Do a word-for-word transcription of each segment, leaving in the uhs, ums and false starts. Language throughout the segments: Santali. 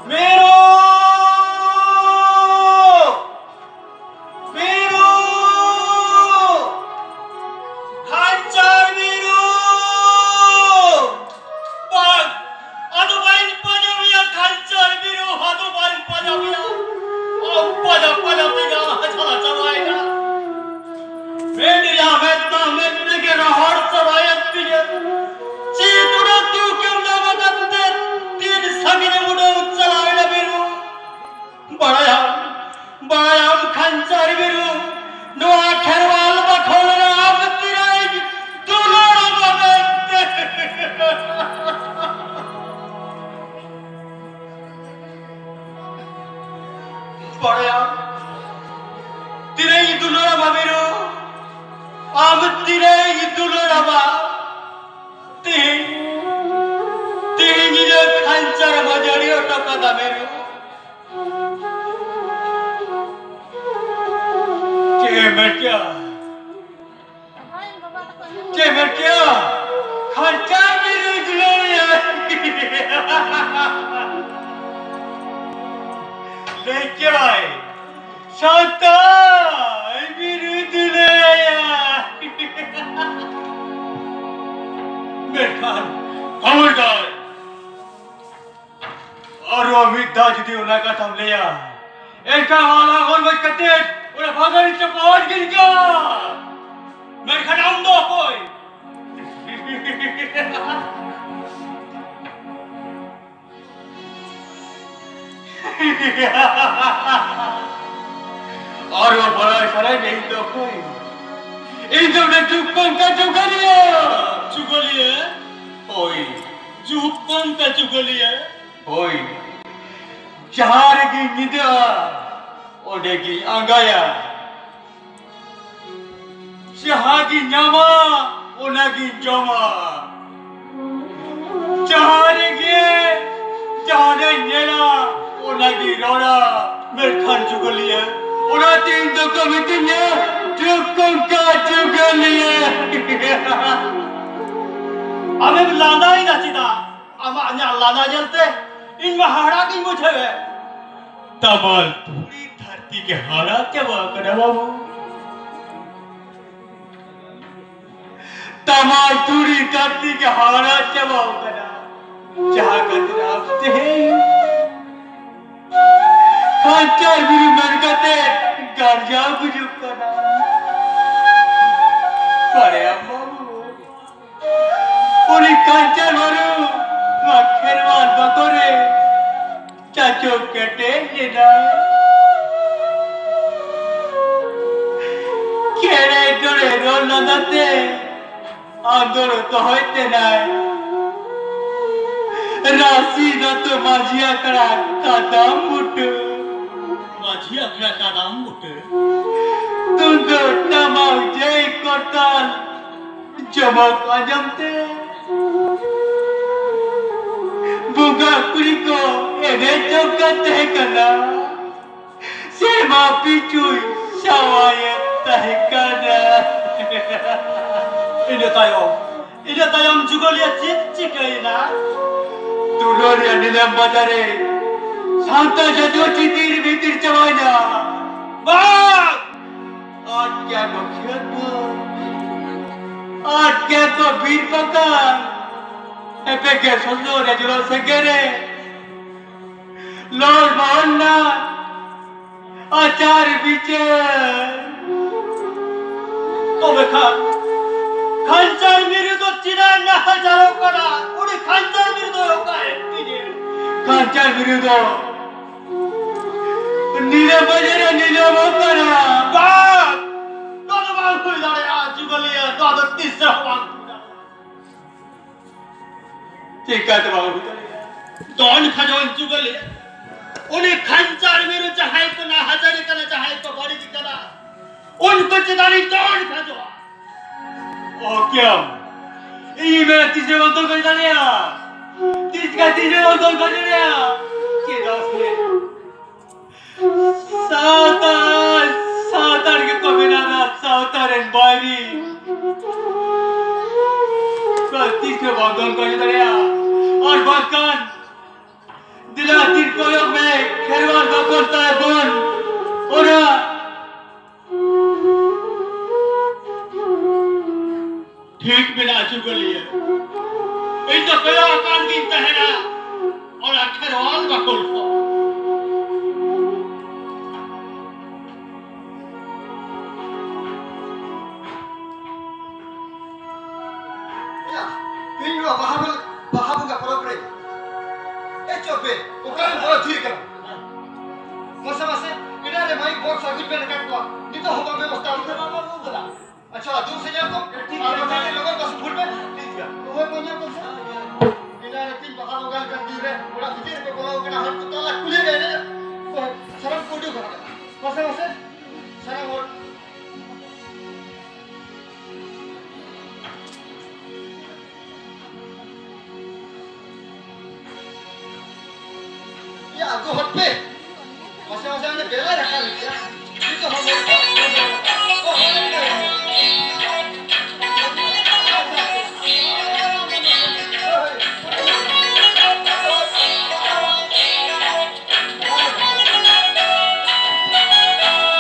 ᱢᱤᱨᱩ! ᱢᱤᱨᱩ! ᱠᱷᱟᱧᱪᱟᱨ ᱢᱤᱨᱩ! ᱵᱟᱝ, ᱟᱫᱚ ᱵᱟᱹᱧ ᱯᱟᱸᱡᱟ ᱢᱮᱭᱟ, ᱠᱷᱟᱧᱪᱟᱨ ᱢᱤᱨᱩ, ᱟᱫᱚ ᱵᱟᱹᱧ ᱯᱟᱸᱡᱟ ᱢᱮᱭᱟ᱾ ᱟᱢ ᱯᱟᱸᱡᱟ ᱯᱟᱸᱡᱟ ᱛᱮᱜᱮ ᱟᱢ ᱦᱟᱪᱟᱞᱟ ᱪᱟᱵᱟᱭᱮᱱᱟ᱾ ᱢᱮᱫ ᱨᱮᱭᱟᱜ ᱢᱮᱫ ᱫᱟᱜ ᱢᱮᱫ ᱛᱮᱜᱮ ᱨᱚᱦᱚᱲ ᱪᱟᱵᱟᱭᱮᱱ ᱛᱤᱧᱟᱹ᱾ ᱪᱮᱫ ᱩᱰᱟᱹ ᱛᱩᱠᱮᱢ ᱧᱟᱢ ᱟᱠᱟᱫ ᱛᱮ ᱛᱤᱱ ᱥᱟᱺᱜᱤᱧᱮᱢ ᱩᱰᱟᱹᱣ ᱪᱟᱞᱟᱣᱮᱱᱟ ᱢᱤᱨᱩ? ᱵᱟᱲᱟᱭᱟᱢ, ᱵᱟᱲᱟᱭᱟᱢ ᱠᱷᱟᱧᱪᱟᱨ ᱢᱤᱨᱩ, ᱱᱚᱣᱟ ᱠᱷᱮᱨᱣᱟᱞ ᱵᱟᱠᱷᱳᱞ ᱨᱮ ᱟᱢ ᱛᱤᱱᱟᱹᱜ ᱤᱧ ᱫᱩᱞᱟᱹᱲ ᱟᱢᱟ ᱢᱮᱱᱛᱮ᱾ ᱵᱟᱲᱟᱭᱟᱢ, ᱛᱤᱱᱟᱹᱜ ᱤᱧ ᱫᱩᱞᱟᱹᱲ ᱟᱢᱟ ᱢᱤᱨᱩ, ᱟᱢ ᱛᱤᱱᱟᱹᱜ ᱤᱧ ᱫᱩᱞᱟᱹᱲ ᱟᱢᱟ᱾ ᱛᱮᱦᱮᱧ, ᱛᱮᱦᱮᱧ ᱧᱤᱫᱟᱹ ᱠᱷᱟᱧᱪᱟᱨ ᱢᱟᱹᱡᱟᱹᱲᱤ ᱦᱚᱴᱚ ᱠᱟᱫᱟ ᱢᱤᱨᱩ᱾ ᱪᱮᱫ ᱮᱢ ᱢᱮᱱ ᱠᱮᱜᱼᱟ? ᱪᱮᱫ ᱮᱢ ᱢᱮᱱ ᱠᱮᱜᱼᱟ? ᱠᱷᱟᱧᱪᱟᱨ ᱢᱤᱨᱩ ᱫᱩᱞᱟᱹᱲᱤᱭᱟᱹ᱾ ᱞᱟᱹᱭ ᱠᱮᱜᱼᱟᱭ, ᱥᱟᱱᱛᱟᱲ ᱵᱤᱨᱩᱫᱷ ᱞᱟᱹᱭᱟ᱾ ᱢᱮᱱᱠᱷᱟᱱ ᱠᱷᱚᱵᱚᱨᱫᱟᱨ, ᱟᱨᱚ ᱢᱤᱫ ᱫᱷᱟᱣ ᱡᱩᱫᱤ ᱚᱱᱟ ᱠᱟᱛᱷᱟᱢ ᱞᱟᱹᱭᱟ, ᱮᱱᱠᱷᱟᱱ ᱦᱟᱞᱟ ᱦᱚᱲ ᱜᱚᱡ ᱠᱟᱛᱮ ᱚᱱᱟ ᱵᱷᱟᱜᱟᱲᱤ ᱪᱟᱯᱟᱫ ᱜᱤᱰᱤ ᱠᱟᱜ᱾ ᱢᱮᱱᱠᱷᱟᱱ ᱟᱢ ᱫᱚ ᱚᱠᱚᱭ? ᱟᱨ ᱵᱟᱲᱟᱭ ᱥᱟᱱᱟᱭᱮᱫ ᱢᱮᱭᱟ ᱤᱧ ᱫᱚ ᱚᱠᱚᱭ? ᱤᱧ ᱫᱚ ᱢᱤᱫᱴᱟᱝ ᱡᱩᱜᱽ ᱠᱚᱝᱠᱟ ᱡᱩᱜᱟᱹᱞᱤᱭᱟᱹ᱾ ᱡᱩᱜᱟᱹᱞᱤᱭᱟᱹ? ᱦᱳᱭ, ᱡᱩᱜᱽ ᱠᱚᱝᱠᱟ ᱡᱩᱜᱟᱹᱞᱤᱭᱟᱹ᱾ ᱦᱳᱭ, ᱡᱟᱦᱟᱸ ᱨᱮᱜᱮᱧ ᱧᱤᱫᱟᱹᱜᱼᱟ, ᱚᱸᱰᱮ ᱜᱤᱧ ᱟᱸᱜᱟᱭᱟ᱾ ᱡᱟᱦᱟᱸ ᱜᱤᱧ ᱧᱟᱢᱟ, ᱚᱱᱟ ᱜᱤᱧ ᱡᱚᱢᱟ᱾ ᱡᱟᱦᱟᱸ ᱨᱮᱜᱮ ᱡᱟᱦᱟᱱᱟᱜ ᱤᱧ ᱧᱮᱞᱟ, ᱚᱱᱟ ᱜᱤᱧ ᱨᱚᱲᱟ᱾ ᱢᱮᱱᱠᱷᱟᱱ ᱡᱩᱜᱟᱹᱞᱤᱭᱟᱹ, ᱚᱱᱟᱛᱮ ᱤᱧ ᱫᱚᱠᱚ ᱢᱤᱛᱟᱹᱧᱟ ᱰᱩᱠᱩᱝᱠᱟ ᱡᱩᱜᱟᱹᱞᱤᱭᱟᱹ᱾ ᱟᱢᱮᱢ ᱞᱟᱸᱫᱟᱭᱮᱫᱟ ᱪᱮᱫᱟᱜ? ᱟᱢᱟᱜ ᱤᱧᱟᱹᱜ ᱞᱟᱸᱫᱟ ᱧᱮᱞᱛᱮ ᱤᱧ ᱢᱟ ᱦᱟᱦᱟᱲᱟᱜ ᱜᱤᱧ ᱵᱩᱡᱷᱟᱹᱣᱮᱫ᱾ ᱛᱟᱢᱟᱞ ᱫᱷᱩᱲᱤ ᱫᱷᱟᱹᱨᱛᱤ ᱜᱮ ᱦᱟᱦᱟᱲᱟᱜ ᱪᱟᱵᱟ ᱟᱠᱟᱱᱟ ᱵᱟᱹᱵᱩ᱾ ᱛᱟᱢᱟᱞ ᱫᱷᱩᱲᱤ ᱫᱷᱟᱹᱨᱛᱤ ᱜᱮ ᱦᱟᱦᱟᱲᱟᱜ ᱪᱟᱵᱟ ᱟᱠᱟᱱᱟ᱾ ᱡᱟᱦᱟᱸ ᱠᱷᱟᱹᱛᱤᱨ ᱟᱢ ᱛᱮᱦᱮᱧ ᱠᱷᱟᱧᱪᱟᱨ ᱵᱤᱨᱩ ᱢᱮᱱ ᱠᱟᱛᱮ ᱜᱟᱨᱡᱟᱣ ᱜᱩᱡᱩᱜ ᱠᱟᱱᱟ᱾ ᱵᱟᱲᱟᱭᱟᱢ ᱵᱟᱹᱵᱩ, ᱩᱱᱤ ᱠᱷᱟᱧᱪᱟᱨ ᱵᱟᱹᱨᱩ ᱱᱚᱣᱟ ᱠᱷᱮᱨᱣᱟᱞ ᱵᱟᱠᱚᱨᱮ ᱪᱟᱪᱳ ᱠᱮᱴᱮᱡ ᱞᱮᱱᱟᱭ᱾ ᱪᱮᱬᱮ ᱪᱮᱬᱮ ᱨᱚᱲ ᱞᱟᱸᱫᱟᱛᱮ ᱟᱸᱫᱳᱲ ᱫᱚᱦᱚᱭ ᱛᱮᱱᱟᱭ᱾ ᱨᱟᱥᱤ ᱫᱚᱛᱚ ᱢᱟᱹᱡᱷᱤ ᱟᱠᱷᱲᱟ ᱠᱟᱫᱟᱢ ᱵᱩᱴᱟᱹ᱾ ᱢᱟᱹᱡᱷᱤ ᱟᱠᱷᱲᱟ ᱠᱟᱫᱟᱢ ᱵᱩᱴᱟᱹ᱾ ᱛᱩᱢᱫᱟᱜ ᱴᱟᱢᱟᱠ ᱡᱮᱭ ᱠᱚᱨᱛᱟᱞ ᱡᱚᱢᱚᱠ ᱟᱸᱡᱚᱢ ᱛᱮ ᱵᱚᱸᱜᱟ ᱠᱩᱲᱤ ᱠᱚ ᱮᱱᱮᱡ ᱡᱚᱝ ᱠᱟᱱ ᱛᱟᱦᱮᱸ ᱠᱟᱱᱟ᱾ ᱥᱮᱨᱢᱟ ᱯᱤᱪᱷᱩᱭ ᱥᱟᱶᱟᱭᱮᱫ ᱛᱟᱦᱮᱸ ᱠᱟᱱᱟ᱾ ᱤᱱᱟᱹ ᱛᱟᱭᱚᱢ, ᱤᱱᱟᱹ ᱛᱟᱭᱚᱢ ᱡᱩᱜᱟᱹᱞᱤᱭᱟᱹ ᱪᱮᱫ ᱪᱤᱠᱟᱹᱭᱮᱱᱟ? ᱫᱩᱞᱟᱹᱲᱤᱭᱟᱹ ᱱᱤᱞᱟᱢ ᱵᱟᱡᱟᱨ ᱨᱮ ᱥᱟᱱᱛᱟᱲ ᱡᱟᱹᱛᱤᱭᱟᱹᱨᱤ ᱪᱤᱛᱤᱨ ᱵᱷᱤᱛᱤᱨ ᱪᱟᱵᱟᱭᱮᱱᱟ᱾ ᱵᱟᱝ! ᱟᱫ ᱜᱮᱭᱟ ᱠᱚ ᱠᱷᱮᱛ ᱵᱟᱹᱫᱽ, ᱟᱫ ᱜᱮᱭᱟ ᱠᱚ ᱵᱤᱨ ᱯᱟᱠᱟᱲ, ᱮᱯᱮ ᱜᱮ ᱥᱚᱡᱽᱱᱚ ᱨᱮ ᱡᱚᱞᱚ ᱥᱮᱸᱜᱮᱞ ᱨᱮ ᱞᱚᱲ ᱵᱟᱦᱚᱱᱟ ᱟᱪᱟᱨ ᱵᱤᱪᱟᱹᱨ᱾ ᱛᱚᱵᱮ ᱠᱷᱟᱱ ᱠᱷᱟᱧᱪᱟᱨ ᱢᱤᱨᱩ ᱫᱚ ᱪᱮᱫᱟᱜ ᱱᱟᱦᱟᱪᱟᱨᱚᱜ ᱠᱟᱱᱟ? ᱩᱱᱤ ᱠᱷᱟᱧᱪᱟᱨ ᱢᱤᱨᱩ ᱫᱚ ᱚᱠᱟᱭᱮᱱ ᱛᱤᱧᱟ? ᱠᱷᱟᱧᱪᱟᱨ ᱢᱤᱨᱩ ᱫᱚ ᱱᱤᱞᱟᱹ ᱵᱟᱡᱟᱨ ᱨᱮ ᱱᱤᱞᱟᱹᱢᱚᱜ ᱠᱟᱱᱟ᱾ ᱵᱟᱝ! ᱱᱚᱣᱟ ᱫᱚ ᱵᱟᱝ ᱦᱩᱭ ᱫᱟᱲᱮᱭᱟᱜᱼᱟ, ᱡᱩᱜᱟᱹᱞᱤᱭᱟᱹ᱾ ᱱᱚᱣᱟ ᱫᱚ ᱛᱤᱥ ᱨᱮᱦᱚᱸ ᱵᱟᱝ ᱦᱩᱭ ᱫᱟᱲᱮᱭᱟᱜᱼᱟ᱾ ᱪᱤᱠᱟᱹᱛᱮ ᱵᱟᱝ ᱦᱩᱭ ᱫᱟᱲᱮᱭᱟᱜᱼᱟ? ᱫᱚᱱ ᱠᱷᱟᱡᱚᱱ ᱡᱩᱜᱟᱹᱞᱤᱭᱟᱹ᱾ ᱩᱱᱤ ᱠᱷᱟᱧᱪᱟᱨ ᱢᱤᱨᱩ ᱡᱟᱦᱟᱸᱭ ᱠᱚ ᱱᱟᱦᱟᱪᱟᱨᱤ ᱠᱟᱱᱟ, ᱡᱟᱦᱟᱸᱭ ᱠᱚ ᱵᱟᱹᱲᱤᱡ ᱠᱟᱱᱟ, ᱩᱱ ᱪᱮᱛᱟᱱ ᱨᱤᱧ ᱫᱚᱱ ᱠᱷᱟᱡᱚᱜᱼᱟ᱾ ᱚᱠᱮᱢ ᱤᱧ ᱢᱮ ᱛᱤᱥ ᱨᱮ ᱵᱚᱱ ᱫᱚᱱ ᱠᱷᱟᱡᱚ ᱫᱟᱲᱮᱭᱟᱜᱼᱟ? ᱛᱤᱥ ᱠᱟ ᱛᱤᱥ ᱨᱮ ᱵᱚᱱ ᱫᱚᱱ ᱠᱷᱟᱡᱚ ᱫᱟᱲᱮᱭᱟᱜᱼᱟ? ᱪᱮᱫᱟᱜ ᱥᱮ ᱥᱟᱶᱛᱟ, ᱥᱟᱶᱛᱟ ᱨᱮᱜᱮ ᱠᱚ ᱢᱮᱱᱟᱜᱼᱟ, ᱥᱟᱶᱛᱟ ᱨᱮᱱ ᱵᱟᱹᱭᱨᱤ᱾ ᱛᱤᱥ ᱨᱮ ᱵᱚᱱ ᱫᱚᱱ ᱠᱷᱟᱡᱚ ᱫᱟᱲᱮᱭᱟᱜᱼᱟ? ᱟᱨ ᱵᱟᱝᱠᱷᱟᱱ ᱫᱮᱞᱟ ᱛᱤᱨ ᱠᱚᱭᱚᱜ ᱢᱮ, ᱠᱷᱮᱨᱣᱟᱞ ᱵᱟᱠᱚᱞ ᱛᱟᱭ ᱵᱚᱱ᱾ ᱚᱱᱟ ᱴᱷᱤᱠ ᱢᱮᱱᱟᱜᱼᱟ ᱪᱩᱜᱟᱹᱞᱤᱭᱟᱹ᱾ ᱤᱧ ᱫᱚ ᱠᱚᱭᱚᱜ ᱟᱠᱟᱱ ᱜᱤᱧ ᱛᱟᱦᱮᱱᱟ ᱚᱱᱟ ᱠᱷᱮᱨᱣᱟᱞ ᱵᱟᱠᱚᱞ ᱠᱚ᱾ ᱭᱟ, ᱛᱮᱦᱮᱧ ᱱᱚᱣᱟ ᱵᱟᱦᱟ ᱵᱚᱸᱜᱟ, ᱵᱟᱦᱟ ᱵᱚᱸᱜᱟ ᱯᱚᱨᱚᱵᱽ ᱨᱮ, ᱮ ᱪᱚᱯᱮ, ᱚᱠᱟᱨᱮᱢ ᱵᱚᱞᱚ ᱛᱷᱤᱨ ᱠᱟᱱᱟ? ᱢᱟᱥᱮ, ᱢᱟᱥᱮ, ᱮᱱᱟᱝ ᱨᱮ ᱢᱟᱭᱤᱠ ᱵᱚᱠᱥ ᱟᱹᱜᱩᱧ ᱢᱮᱱ ᱟᱠᱟᱫ ᱠᱚᱣᱟ, ᱱᱤᱛᱚᱜ ᱦᱚᱸ ᱵᱟᱝ ᱵᱮᱵᱚᱥᱛᱷᱟ ᱟᱠᱟᱱᱟ᱾ ᱟᱪᱪᱷᱟ, ᱫᱩ ᱥᱮ ᱧᱮᱞ ᱠᱚᱢ, ᱟᱨ ᱵᱟᱠᱷᱟᱱ ᱞᱚᱜᱚᱱ ᱯᱟᱥᱮ ᱵᱷᱩᱞ ᱯᱮ᱾ ᱴᱷᱤᱠ ᱜᱮᱭᱟ᱾ ᱚᱠᱚᱭ ᱠᱚ ᱧᱮᱞ ᱠᱚᱢ ᱥᱮ? ᱮᱱᱟᱝ ᱨᱮ ᱛᱤᱦᱤᱧ ᱵᱟᱦᱟ ᱵᱚᱸᱜᱟ ᱞᱮᱠᱟᱱ ᱫᱤᱱ ᱨᱮ ᱚᱲᱟᱜ ᱵᱷᱤᱛᱤᱨ ᱨᱮᱠᱚ ᱵᱚᱞᱚ ᱟᱠᱟᱱᱟ, ᱦᱚᱲ ᱠᱚ ᱛᱟᱞᱟ ᱠᱩᱞᱦᱤ ᱨᱮ ᱮᱱᱮᱡ ᱠᱚ ᱥᱟᱱᱟᱢ ᱠᱚ ᱩᱰᱩᱠ ᱟᱠᱟᱱᱟ᱾ ᱢᱟᱥᱮ, ᱢᱟᱥᱮ, ᱥᱟᱱᱟᱢ ᱦᱚᱲ᱾ ᱭᱟ, ᱟᱹᱜᱩ ᱦᱚᱫ ᱯᱮ᱾ ᱢᱟᱥᱮ ᱢᱟᱥᱮ ᱚᱸᱰᱮ ᱵᱮᱞᱟ ᱨᱟᱠᱟᱵ ᱜᱮᱭᱟ᱾ ᱱᱤᱛᱚᱜ ᱦᱚᱸ ᱵᱮᱞᱟ᱾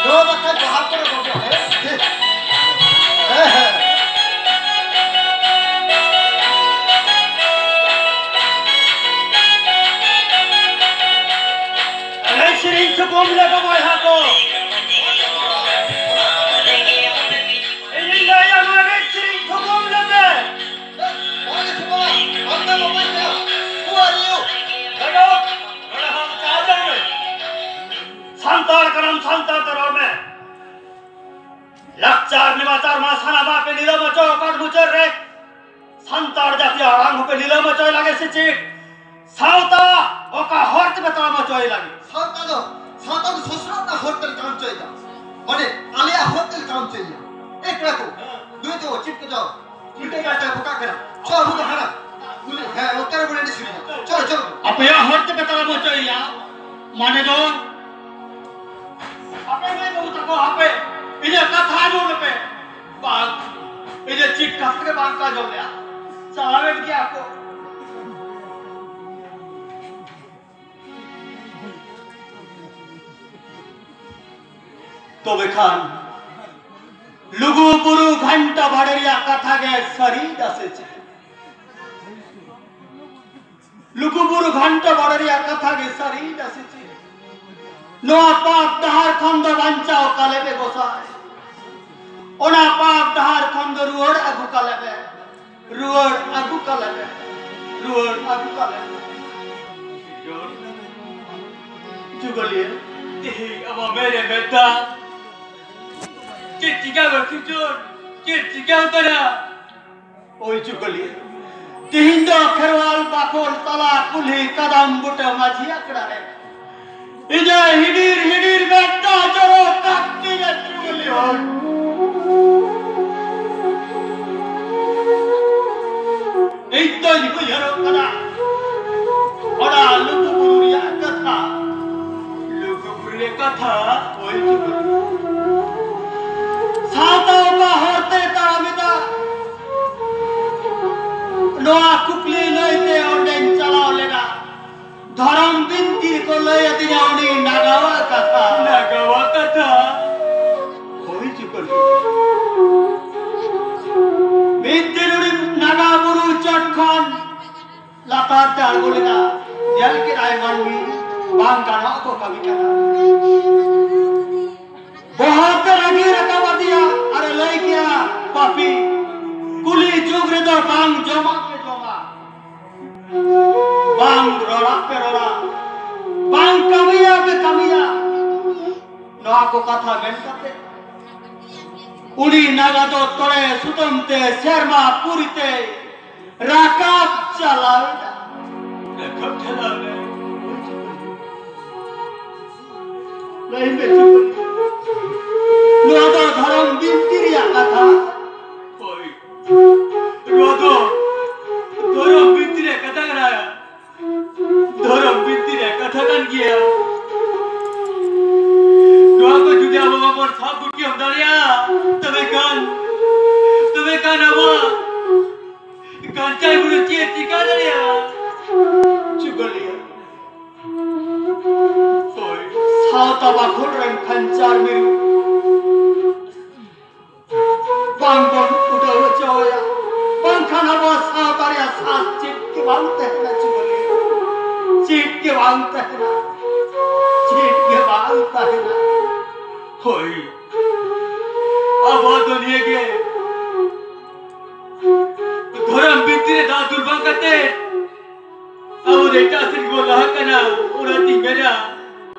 ᱱᱚᱣᱟ ᱵᱟᱠᱷᱟᱡ ᱵᱟᱦᱟ ᱠᱚᱨᱮ ᱵᱟᱵᱚ ᱦᱮᱡ ᱴᱷᱤᱠ᱾ ᱦᱮᱸ, ᱦᱮᱸ᱾ ᱮᱱᱮᱡ ᱥᱮᱨᱮᱧ ᱛᱷᱩᱠᱩᱢ ᱞᱮᱠᱚ ᱵᱚᱭᱦᱟ ᱠᱚ᱾ ᱤᱧᱤᱧ ᱞᱟᱹᱭᱟ, ᱱᱚᱣᱟ ᱮᱱᱮᱡ ᱥᱮᱨᱮᱧ ᱛᱷᱩᱠᱩᱢ ᱞᱮᱯᱮ᱾ ᱵᱟᱝ ᱮ ᱛᱷᱩᱠᱩᱢᱟ, ᱟᱢ ᱫᱚ ᱵᱟᱵᱩᱭ ᱢᱮᱱᱟ᱾ Who are you? ᱱᱚᱰᱮ ᱦᱚᱸ ᱪᱟᱞᱟᱣ ᱞᱮᱱ ᱜᱮ᱾ ᱥᱟᱱᱛᱟᱲ ᱠᱟᱱᱟᱢ, ᱥᱟᱱᱛᱟᱲ ᱛᱮ ᱨᱚᱲ ᱢᱮ᱾ ᱞᱟᱠᱪᱟᱨ ᱱᱮᱢᱟᱪᱟᱨ ᱢᱟ ᱥᱟᱱᱟᱢᱟᱜ ᱯᱮ ᱱᱤᱞᱟᱹᱢ ᱦᱚᱪᱚ ᱟᱠᱟᱫ ᱢᱩᱪᱟᱹᱫ ᱨᱮ᱾ ᱥᱟᱱᱛᱟᱲ ᱡᱟᱹᱛᱤᱭᱟᱜ ᱟᱲᱟᱝ ᱦᱚᱸᱯᱮ ᱱᱤᱞᱟᱹᱢ ᱦᱚᱪᱚᱭ ᱞᱟᱹᱜᱤᱫ ᱥᱮ ᱪᱮᱫ? ᱥᱟᱶᱛᱟ ᱚᱠᱟ ᱦᱚᱨ ᱛᱮᱯᱮ ᱛᱟᱲᱟᱢ ᱦᱚᱪᱚᱭ ᱞᱟᱹᱜᱤᱫ? ᱥᱟᱶᱛᱟ ᱫᱚ, ᱥᱟᱶᱛᱟ ᱫᱚ ᱥᱚᱥᱱᱚᱜ ᱨᱮᱱᱟᱜ ᱦᱚᱨ ᱛᱮᱞᱮ ᱛᱟᱲᱟᱢ ᱦᱚᱪᱚᱭᱮᱫᱟ᱾ ᱢᱟᱱᱮ ᱟᱞᱮᱭᱟᱜ ᱦᱚᱨ ᱛᱮᱞᱮ ᱛᱟᱲᱟᱢ ᱦᱚᱪᱚᱭᱮᱭᱟ᱾ ᱮ ᱠᱚᱲᱟ ᱠᱚ, ᱱᱩᱭ ᱫᱚ ᱪᱮᱫ ᱠᱚ ᱪᱚ ᱢᱤᱫᱴᱮᱡ ᱜᱟᱛᱮ ᱵᱚᱠᱟᱜ ᱠᱟᱱᱟ᱾ ᱪᱚ ᱟᱵᱚ ᱫᱚ ᱦᱟᱱᱟ ᱩᱱᱤ, ᱦᱮᱸ, ᱚᱱᱛᱮ ᱨᱮ ᱵᱚᱱ ᱮᱱᱮᱡ ᱥᱮᱨᱮᱧᱟ᱾ ᱪᱚ, ᱪᱚ᱾ ᱟᱯᱮᱭᱟᱜ ᱦᱚᱨ ᱛᱮᱯᱮ ᱛᱟᱲᱟᱢ ᱦᱚᱪᱚᱭᱮᱭᱟ, ᱢᱟᱱᱮ ᱫᱚ ᱟᱯᱮ ᱢᱟᱹᱭ ᱵᱟᱹᱵᱩ ᱛᱟᱠᱚ, ᱦᱟᱯᱮ, ᱤᱧᱟᱹᱜ ᱠᱟᱛᱷᱟ ᱟᱸᱡᱚᱢ ᱞᱮᱯᱮ᱾ ᱵᱟᱝ, ᱤᱧᱟᱹᱜ ᱪᱮᱫ ᱠᱟᱛᱷᱟ ᱜᱮ ᱵᱟᱝ ᱠᱚ ᱟᱸᱡᱚᱢ ᱞᱮᱜᱼᱟ᱾ ᱪᱟᱞᱟᱣᱮᱱ ᱜᱮᱭᱟ ᱠᱚ᱾ ᱛᱚᱵᱮ ᱠᱷᱟᱱ ᱞᱩᱜᱩ ᱵᱩᱨᱩ ᱜᱷᱟᱱᱴᱟ ᱵᱟᱲᱮ ᱨᱮᱭᱟᱜ ᱠᱟᱛᱷᱟ ᱜᱮ ᱥᱟᱹᱨᱤ ᱫᱟ ᱥᱮ ᱪᱮᱫ? ᱞᱩᱜᱩ ᱵᱩᱨᱩ ᱜᱷᱟᱱᱴᱟ ᱵᱟᱲᱮ ᱨᱮᱭᱟᱜ ᱠᱟᱛᱷᱟ ᱜᱮ ᱥᱟᱹᱨᱤ ᱫᱟ ᱥᱮ ᱪᱮᱫ? ᱱᱚᱣᱟ ᱯᱟᱯ ᱰᱟᱦᱟᱨ ᱠᱷᱚᱱ ᱫᱚ ᱵᱟᱧᱪᱟᱣ ᱠᱟᱞᱮ ᱢᱮ ᱜᱚᱸᱥᱟᱭ᱾ ᱚᱱᱟ ᱯᱟᱯ ᱰᱟᱦᱟᱨ ᱠᱷᱚᱱ ᱫᱚ ᱨᱩᱣᱟᱹᱲ ᱟᱹᱜᱩ ᱠᱟᱞᱮ ᱢᱮ᱾ ᱨᱩᱣᱟᱹᱲ ᱟᱹᱜᱩ ᱠᱟᱞᱮ ᱢᱮ᱾ ᱨᱩᱣᱟᱹᱲ ᱟᱹᱜᱩ ᱠᱟᱞᱮ ᱢᱮ᱾ ᱡᱩᱜᱟᱹᱞᱤᱭᱟᱹ, ᱛᱮᱦᱮᱧ ᱟᱢᱟᱜ ᱢᱮᱫ ᱨᱮ ᱢᱮᱫ ᱫᱟᱜ᱾ ᱪᱮᱫ ᱪᱤᱠᱟᱹ ᱵᱟᱹᱲᱛᱤ ᱪᱚ? ᱪᱮᱫ ᱪᱤᱠᱟᱹ ᱩᱛᱟᱹᱨᱟ? ᱳᱭ ᱡᱩᱜᱟᱹᱞᱤᱭᱟᱹ, ᱛᱮᱦᱮᱧ ᱫᱚ ᱠᱷᱮᱨᱣᱟᱞ ᱵᱟᱠᱷᱳᱞ ᱛᱟᱞᱟ ᱠᱩᱞᱦᱤ ᱠᱟᱫᱟᱢ ᱵᱩᱴᱟᱹ ᱢᱟᱹᱡᱷᱤ ᱟᱠᱷᱲᱟ ᱨᱮ ᱤᱧᱟᱹᱜ ᱦᱤᱰᱤᱨ ᱦᱤᱰᱤᱨ ᱢᱮᱫ ᱫᱟᱜ ᱡᱚᱨᱚᱜ ᱠᱟᱱ ᱛᱤᱧᱟ ᱪᱩᱜᱟᱹᱞᱤ ᱦᱚᱲ᱾ ᱤᱧ ᱫᱚᱧ ᱩᱭᱦᱟᱹᱨᱚᱜ ᱠᱟᱱᱟ ᱚᱱᱟ ᱞᱩᱜᱩ ᱵᱩᱨᱩ ᱨᱮᱭᱟᱜ ᱠᱟᱛᱷᱟ᱾ ᱞᱩᱜᱩ ᱵᱩᱨᱩ ᱨᱮᱭᱟᱜ ᱠᱟᱛᱷᱟ, ᱳᱭ ᱪᱩᱜᱟᱹᱞᱤ᱾ ᱥᱟᱶᱛᱟ ᱚᱠᱟ ᱦᱚᱨ ᱛᱮ ᱛᱟᱲᱟᱢ ᱮᱫᱟ? ᱱᱚᱣᱟ ᱠᱩᱠᱞᱤ ᱞᱟᱹᱭ ᱛᱮ ᱚᱸᱰᱮᱧ ᱪᱟᱞᱟᱣ ᱞᱮᱱᱟ᱾ ᱫᱷᱚᱨᱚᱢ ᱵᱤᱱᱛᱤ ᱨᱮᱠᱚ ᱞᱟᱹᱭ ᱟᱹᱫᱤᱧᱟ ᱩᱱᱤ ᱱᱟᱜᱟᱣᱟᱜ ᱠᱟᱛᱷᱟ᱾ ᱱᱟᱜᱟᱣᱟᱜ ᱠᱟᱛᱷᱟ᱾ ᱦᱳᱭ ᱪᱩᱜᱟᱹᱞᱤ᱾ ᱢᱤᱫ ᱫᱤᱱ ᱩᱱᱤ ᱱᱟᱜᱟ ᱵᱩᱨᱩ ᱪᱚᱴ ᱠᱷᱚᱱ ᱞᱟᱛᱟᱨ ᱛᱮ ᱟᱬᱜᱚ ᱞᱮᱱᱟ᱾ ᱧᱮᱞ ᱠᱮᱫᱟᱭ ᱢᱟᱹᱱᱢᱤ ᱵᱟᱝ ᱜᱟᱱᱚᱜ ᱠᱚ ᱠᱟᱹᱢᱤ ᱠᱟᱱᱟ᱾ ᱵᱚᱦᱚᱜ ᱛᱮ ᱨᱟᱹᱜᱤ ᱨᱟᱠᱟᱵ ᱟᱫᱮᱭᱟ ᱟᱨ ᱮ ᱞᱟᱹᱭ ᱠᱮᱜᱼᱟ, ᱯᱟᱯᱤ, ᱠᱩᱞᱤ ᱡᱩᱜᱽ ᱨᱮᱫᱚ ᱵᱟᱝ ᱡᱚᱢᱟᱜ ᱯᱮ ᱡᱚᱢᱟ, ᱵᱟᱝ ᱨᱚᱲᱟᱜ ᱯᱮ ᱨᱚᱲᱟ, ᱵᱟᱝ ᱠᱟᱹᱢᱤᱭᱟ ᱯᱮ ᱠᱟᱹᱢᱤᱭᱟ᱾ ᱱᱚᱣᱟ ᱠᱚ ᱠᱟᱛᱷᱟ ᱢᱮᱱ ᱠᱟᱛᱮ ᱩᱱᱤ ᱱᱟᱜᱟ ᱫᱚ ᱛᱚᱲᱮ ᱥᱩᱛᱟᱹᱢ ᱛᱮ ᱥᱮᱨᱢᱟ ᱯᱩᱨᱤ ᱛᱮ ᱨᱟᱠᱟᱵ ᱪᱟᱞᱟᱣ ᱮᱱᱟ᱾ ᱨᱟᱠᱟᱵ ᱪᱟᱞᱟᱣ ᱮᱱᱟ᱾ ᱞᱟᱹᱭ ᱢᱮ, ᱪᱩᱜᱟᱹᱞᱤ᱾ ᱛᱟᱦᱮᱱᱟ ᱪᱩᱢᱟᱹᱞᱤ᱾ ᱪᱮᱫ ᱜᱮ ᱵᱟᱝ ᱛᱟᱦᱮᱱᱟ᱾ ᱪᱮᱫ ᱜᱮ ᱵᱟᱝ ᱛᱟᱦᱮᱱᱟ᱾ ᱦᱳᱭ, ᱟᱵᱚ ᱫᱚ ᱱᱤᱭᱟᱹ ᱜᱮ ᱫᱷᱚᱨᱚᱢ ᱵᱤᱱᱛᱤ ᱨᱮ ᱫᱟᱜ ᱫᱩᱞ ᱵᱟᱝ ᱠᱟᱛᱮ ᱟᱵᱚ ᱫᱚ ᱮᱴᱟᱜ ᱥᱮᱫ ᱜᱮᱵᱚᱱ ᱞᱟᱦᱟᱜ ᱠᱟᱱᱟ᱾ ᱚᱱᱟᱛᱤᱧ ᱢᱮᱱᱟ,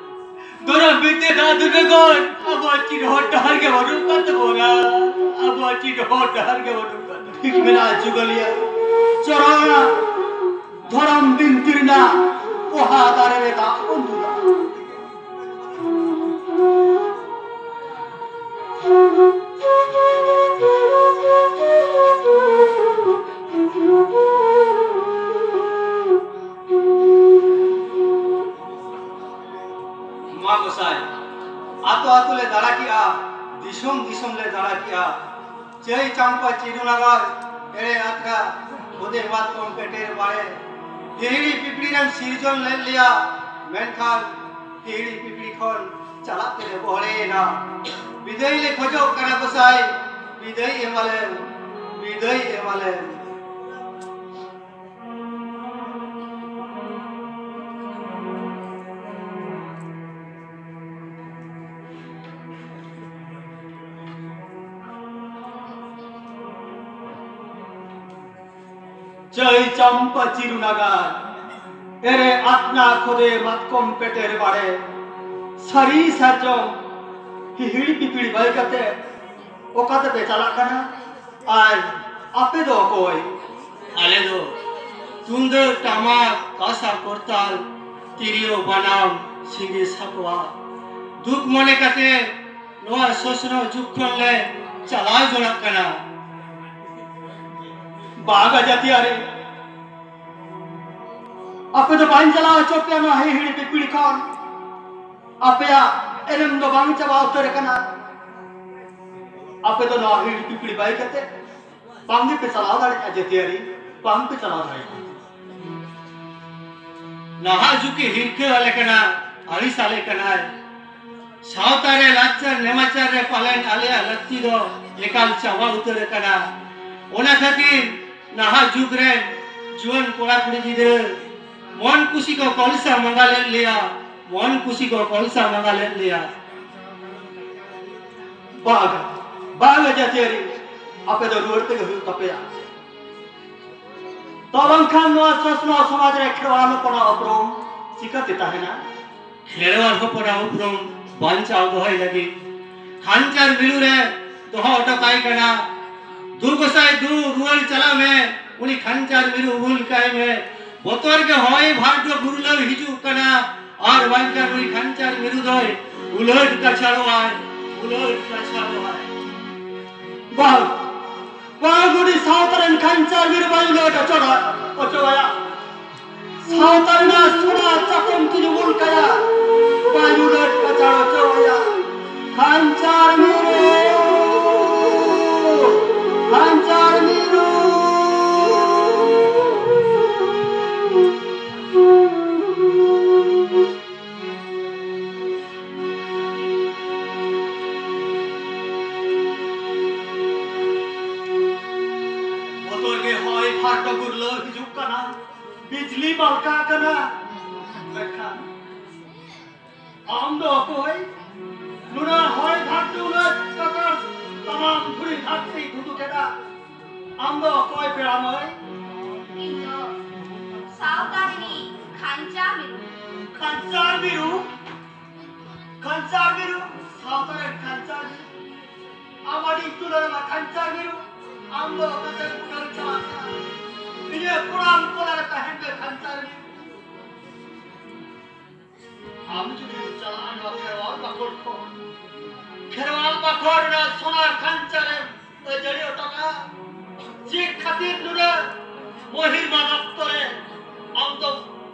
ᱫᱷᱚᱨᱚᱢ ᱵᱤᱱᱛᱤ ᱫᱟᱜ ᱫᱩᱞ ᱵᱮᱜᱚᱨ ᱟᱵᱚᱣᱟᱜ ᱪᱮᱫ ᱦᱚᱨ ᱰᱟᱦᱟᱨ ᱜᱮ ᱵᱟᱹᱱᱩᱜ ᱠᱟᱱ ᱛᱟᱵᱚᱱᱟ᱾ ᱟᱵᱚᱣᱟᱜ ᱪᱮᱫ ᱦᱚᱨ ᱰᱟᱦᱟᱨ ᱜᱮ ᱵᱟᱹᱱᱩᱜ ᱠᱟᱱ ᱛᱟᱵᱚᱱᱟ᱾ ᱴᱷᱤᱠ ᱢᱮᱱᱟᱜᱼᱟ ᱪᱩᱜᱟᱹᱞᱤᱭᱟᱹ᱾ ᱪᱚᱞᱚ ᱚᱱᱟ ᱫᱷᱚᱨᱚᱢ ᱵᱤᱱᱛᱤ ᱨᱮᱱᱟᱜ ᱯᱚᱦᱟ ᱫᱟᱨᱮ ᱨᱮ ᱫᱟᱜ ᱵᱚᱱ ᱫᱩᱞᱟ᱾ ᱢᱟ ᱜᱚᱸᱥᱟᱭ, ᱟᱛᱳ ᱟᱛᱳ ᱞᱮ ᱫᱟᱬᱟ ᱠᱮᱜᱼᱟ, ᱫᱤᱥᱚᱢ ᱫᱤᱥᱚᱢ ᱞᱮ ᱫᱟᱬᱟ ᱠᱮᱜᱼᱟ᱾ ᱪᱟᱹᱭ ᱪᱟᱢᱯᱟ ᱪᱤᱨᱩ ᱱᱟᱜᱟᱨ, ᱮᱲᱮ ᱟᱛᱨᱟ, ᱠᱷᱚᱫᱮ ᱢᱟᱛᱠᱚᱢ ᱯᱮᱴᱮᱨ ᱵᱟᱲᱮ᱾ ᱦᱤᱦᱤᱲᱤ ᱯᱤᱯᱤᱲᱤ ᱨᱮᱢ ᱥᱤᱨᱡᱚᱱ ᱞᱮᱫ ᱞᱮᱭᱟ, ᱢᱮᱱᱠᱷᱟᱱ ᱦᱤᱦᱤᱲᱤ ᱯᱤᱯᱤᱲᱤ ᱠᱷᱚᱱ ᱪᱟᱞᱟᱜ ᱛᱮᱞᱮ ᱵᱚᱦᱲᱮᱭᱮᱱᱟ᱾ ᱵᱤᱫᱟᱹᱭ ᱞᱮ ᱠᱷᱚᱡᱚᱜ ᱠᱟᱱᱟ ᱜᱚᱸᱥᱟᱭ, ᱵᱤᱫᱟᱹᱭ ᱮᱢᱟᱞᱮᱢ, ᱵᱤᱫᱟᱹᱭ ᱮᱢᱟᱞᱮᱢ᱾ ᱪᱟᱹᱭ ᱪᱟᱢᱯᱟ ᱪᱤᱨᱩ ᱱᱟᱜᱟᱨ, ᱮᱨᱮ ᱟᱛᱱᱟ ᱠᱷᱚᱫᱮ ᱢᱟᱛᱠᱚᱢ ᱯᱮᱴᱮᱨ ᱵᱟᱲᱮ, ᱥᱟᱹᱨᱤ ᱥᱟᱨᱡᱚᱢ ᱦᱤᱦᱤᱲᱤ ᱯᱤᱯᱤᱲᱤ ᱵᱟᱹᱭ ᱠᱟᱛᱮ ᱚᱠᱟ ᱛᱮᱯᱮ ᱪᱟᱞᱟᱜ ᱠᱟᱱᱟ? ᱟᱨ ᱟᱯᱮ ᱫᱚ ᱚᱠᱚᱭ? ᱟᱞᱮ ᱫᱚ ᱛᱩᱢᱫᱟᱹᱜ, ᱴᱟᱢᱟᱠ, ᱠᱟᱸᱥᱟ, ᱠᱚᱨᱛᱟᱞ, ᱛᱤᱨᱭᱳ, ᱵᱟᱱᱟᱢ, ᱥᱤᱸᱜᱤ, ᱥᱟᱠᱣᱟ, ᱫᱩᱠ ᱢᱚᱱᱮ ᱠᱟᱛᱮ ᱱᱚᱣᱟ ᱥᱚᱥᱱᱚ ᱡᱩᱜᱽ ᱠᱷᱚᱱ ᱞᱮ ᱪᱟᱞᱟᱣ ᱡᱚᱲᱟᱜ ᱠᱟᱱᱟ᱾ ᱵᱟᱝᱟ ᱡᱟᱹᱛᱤᱭᱟᱹᱨᱤ, ᱟᱯᱮ ᱫᱚ ᱵᱟᱹᱧ ᱪᱟᱞᱟᱣ ᱦᱚᱪᱚ ᱯᱮᱭᱟ ᱱᱚᱣᱟ ᱦᱤᱦᱤᱲᱤ ᱯᱤᱯᱤᱲᱤ ᱠᱷᱚᱱ᱾ ᱟᱯᱮᱭᱟᱜ ᱮᱱᱮᱢ ᱫᱚ ᱵᱟᱝ ᱪᱟᱵᱟ ᱩᱛᱟᱹᱨ ᱟᱠᱟᱱᱟ᱾ ᱟᱯᱮ ᱫᱚ ᱱᱚᱣᱟ ᱦᱤᱲ ᱯᱤᱯᱤᱲᱤ ᱵᱟᱹᱭ ᱠᱟᱛᱮ ᱵᱟᱝ ᱜᱮᱯᱮ ᱪᱟᱞᱟᱣ ᱫᱟᱲᱮᱭᱟᱜᱼᱟ ᱡᱟᱹᱛᱤᱭᱟᱹᱨᱤ, ᱵᱟᱝ ᱯᱮ ᱪᱟᱞᱟᱣ ᱫᱟᱲᱮᱭᱟᱜᱼᱟ᱾ ᱱᱟᱦᱟᱜ ᱡᱩᱜᱽ ᱜᱮ ᱦᱤᱨᱠᱟᱹ ᱟᱞᱮ ᱠᱟᱱᱟ, ᱟᱹᱲᱤᱥ ᱟᱞᱮ ᱠᱟᱱᱟᱭ᱾ ᱥᱟᱶᱛᱟ ᱨᱮ, ᱞᱟᱠᱪᱟᱨ ᱱᱮᱢᱟᱪᱟᱨ ᱨᱮ ᱯᱟᱞᱮᱱ ᱟᱞᱮᱭᱟᱜ ᱞᱟᱹᱠᱛᱤ ᱫᱚ ᱮᱠᱟᱞ ᱪᱟᱵᱟ ᱩᱛᱟᱹᱨ ᱟᱠᱟᱱᱟ᱾ ᱚᱱᱟ ᱠᱷᱟᱹᱛᱤᱨ ᱱᱟᱦᱟᱜ ᱡᱩᱜᱽ ᱨᱮᱱ ᱡᱩᱣᱟᱹᱱ ᱠᱚᱲᱟ ᱠᱩᱲᱤ ᱜᱤᱫᱽᱨᱟᱹ ᱢᱚᱱ ᱠᱩᱥᱤ ᱠᱚ ᱠᱚᱞᱥᱟ ᱢᱟᱸᱜᱟ ᱞᱮᱫ ᱞᱮᱭᱟ, ᱢᱚᱱ ᱠᱩᱥᱤ ᱠᱚ ᱠᱚᱞᱥᱟ ᱢᱟᱸᱜᱟ ᱞᱮᱫ ᱞᱮᱭᱟ᱾ ᱵᱟᱜᱟ, ᱵᱟᱜᱟ ᱡᱟᱹᱛᱤᱭᱟᱹᱨᱤ, ᱟᱯᱮ ᱫᱚ ᱨᱩᱣᱟᱹᱲ ᱛᱮᱜᱮ ᱦᱩᱭᱩᱜ ᱛᱟᱯᱮᱭᱟ᱾ ᱛᱚ ᱵᱟᱝᱠᱷᱟᱱ ᱱᱚᱣᱟ ᱥᱚᱥᱱᱚᱜ ᱥᱚᱢᱟᱡᱽ ᱨᱮ ᱠᱷᱮᱨᱣᱟᱞ ᱦᱚᱯᱚᱱᱟᱜ ᱩᱯᱨᱩᱢ ᱪᱤᱠᱟᱹᱛᱮ ᱛᱟᱦᱮᱱᱟ? ᱠᱷᱮᱨᱣᱟᱞ ᱦᱚᱯᱚᱱᱟᱜ ᱩᱯᱨᱩᱢ ᱵᱟᱧᱪᱟᱣ ᱫᱚᱦᱚᱭ ᱞᱟᱹᱜᱤᱫ ᱠᱷᱟᱧᱪᱟᱨ ᱢᱤᱨᱩ ᱨᱮ ᱫᱚᱦᱚ ᱦᱚᱴᱚ ᱠᱟᱭ ᱠᱟᱱᱟ᱾ ᱫᱩ ᱜᱚᱸᱥᱟᱭ ᱫᱩ, ᱨᱩᱣᱟᱹᱲ ᱪᱟᱞᱟᱜ ᱢᱮ, ᱩᱱᱤ ᱠᱷᱟᱧᱪᱟᱨ ᱢᱤᱨᱩ ᱩᱵᱩᱞ ᱠᱟᱭ ᱢᱮ᱾ ᱵᱚᱛᱚᱨ ᱜᱮ ᱦᱚᱭ ᱵᱷᱟᱨᱰᱚ ᱜᱩᱨᱞᱟᱹᱣ ᱦᱤᱡᱩᱜ ᱠᱟᱱᱟ, ᱟᱨ ᱵᱟᱝᱠᱷᱟᱱ ᱩᱱᱤ ᱠᱷᱟᱧᱪᱟᱨ ᱢᱤᱨᱩ ᱫᱚᱭ ᱩᱞᱟᱹᱴ ᱠᱟᱪᱷᱟᱲᱚᱜᱼᱟᱭ, ᱩᱞᱟᱹᱴ ᱠᱟᱪᱷᱟᱲᱚᱜᱼᱟᱭ᱾ ᱵᱟᱝ, ᱵᱟᱝ, ᱩᱱᱤ ᱥᱟᱶᱛᱟ ᱨᱮᱱ ᱠᱷᱟᱧᱪᱟᱨ ᱢᱤᱨᱩ ᱵᱟᱭ ᱩᱞᱟᱹᱴ ᱚᱪᱚᱜᱼᱟ, ᱚᱪᱚᱜᱟᱭᱟ᱾ ᱥᱟᱶᱛᱟ ᱨᱮᱱᱟᱜ ᱥᱚᱱᱟ ᱪᱟᱛᱚᱢ ᱛᱤᱧ ᱩᱢᱩᱞ ᱠᱟᱭᱟ, ᱵᱟᱭ ᱩᱞᱟᱹᱴ ᱠᱟᱪᱷᱟᱲ ᱚᱪᱚᱜ ᱟᱭᱟ᱾ ᱠᱷᱟᱧᱪᱟᱨ ᱢᱤᱨᱩ, ᱠᱷᱟᱧᱪᱟᱨ ᱢᱤᱨᱩ᱾ ᱵᱚᱛᱚᱨ ᱜᱮ ᱦᱚᱭ ᱯᱷᱟᱴᱚ ᱜᱩᱨᱞᱟᱹᱣ ᱦᱤᱡᱩᱜ ᱠᱟᱱᱟ, ᱵᱤᱡᱽᱞᱤ ᱵᱟᱞᱠᱟᱜ ᱠᱟᱱᱟ᱾ ᱢᱮᱱᱠᱷᱟᱱ ᱟᱢ ᱫᱚ ᱚᱠᱚᱭ? ᱱᱩᱱᱟᱹᱜ ᱦᱚᱭ ᱫᱷᱟᱨᱛᱤ ᱩᱱᱟᱹᱜ ᱠᱟᱛᱟᱨ ᱛᱟᱢᱟᱢ ᱫᱷᱩᱲᱤ ᱫᱷᱟᱨᱛᱤ ᱫᱷᱩᱸᱫᱩ ᱠᱮᱫᱟ᱾ ᱟᱢ ᱫᱚ ᱚᱠᱚᱭ ᱯᱮᱲᱟ ᱢᱟᱹᱭ? ᱤᱧ ᱫᱚ ᱥᱟᱶᱛᱟ ᱨᱤᱱᱤᱡ ᱠᱷᱟᱧᱪᱟ ᱢᱤᱨᱩ᱾ ᱠᱷᱟᱧᱪᱟ ᱢᱤᱨᱩ? ᱠᱷᱟᱧᱪᱟ ᱢᱤᱨᱩ? ᱥᱟᱶᱛᱟ ᱨᱮᱱ ᱠᱷᱟᱧᱪᱟ ᱢᱤᱨᱩ? ᱟᱢ ᱟᱹᱰᱤ ᱛᱩᱞᱟᱹ ᱨᱮᱱᱟᱜ ᱠᱷᱟᱧᱪᱟ ᱢᱤᱨᱩ? ᱟᱢ ᱫᱚ ᱚᱠᱟᱛᱮ ᱩᱰᱟᱹᱣ ᱪᱟᱞᱟᱜ ᱠᱟᱱᱟ? ᱤᱧᱟᱹᱜ ᱠᱚᱲᱟᱢ ᱠᱚᱞᱟ ᱨᱮ ᱛᱟᱦᱮᱱ ᱢᱮ ᱠᱷᱟᱧᱪᱟ ᱢᱤᱨᱩ᱾ ᱟᱢ ᱡᱩᱫᱤᱢ ᱪᱟᱞᱟᱜᱼᱟ ᱱᱚᱣᱟ ᱠᱷᱮᱨᱣᱟᱞ ᱵᱟᱠᱷᱳᱞ ᱠᱷᱚᱱ, ᱠᱷᱮᱨᱣᱟᱞ ᱵᱟᱠᱷᱳᱞ ᱨᱮᱱᱟᱜ ᱥᱚᱱᱟ ᱠᱷᱟᱧᱪᱟ ᱨᱮᱢ ᱟᱹᱡᱟᱹᱲᱤ ᱦᱚᱴᱚ ᱠᱟᱜᱼᱟ, ᱪᱮᱫ ᱠᱷᱟᱹᱛᱤᱨ ᱱᱩᱱᱟᱹᱜ ᱢᱚᱦᱤᱨᱢᱟ ᱚᱠᱛᱚ ᱨᱮ ᱟᱢ ᱫᱚ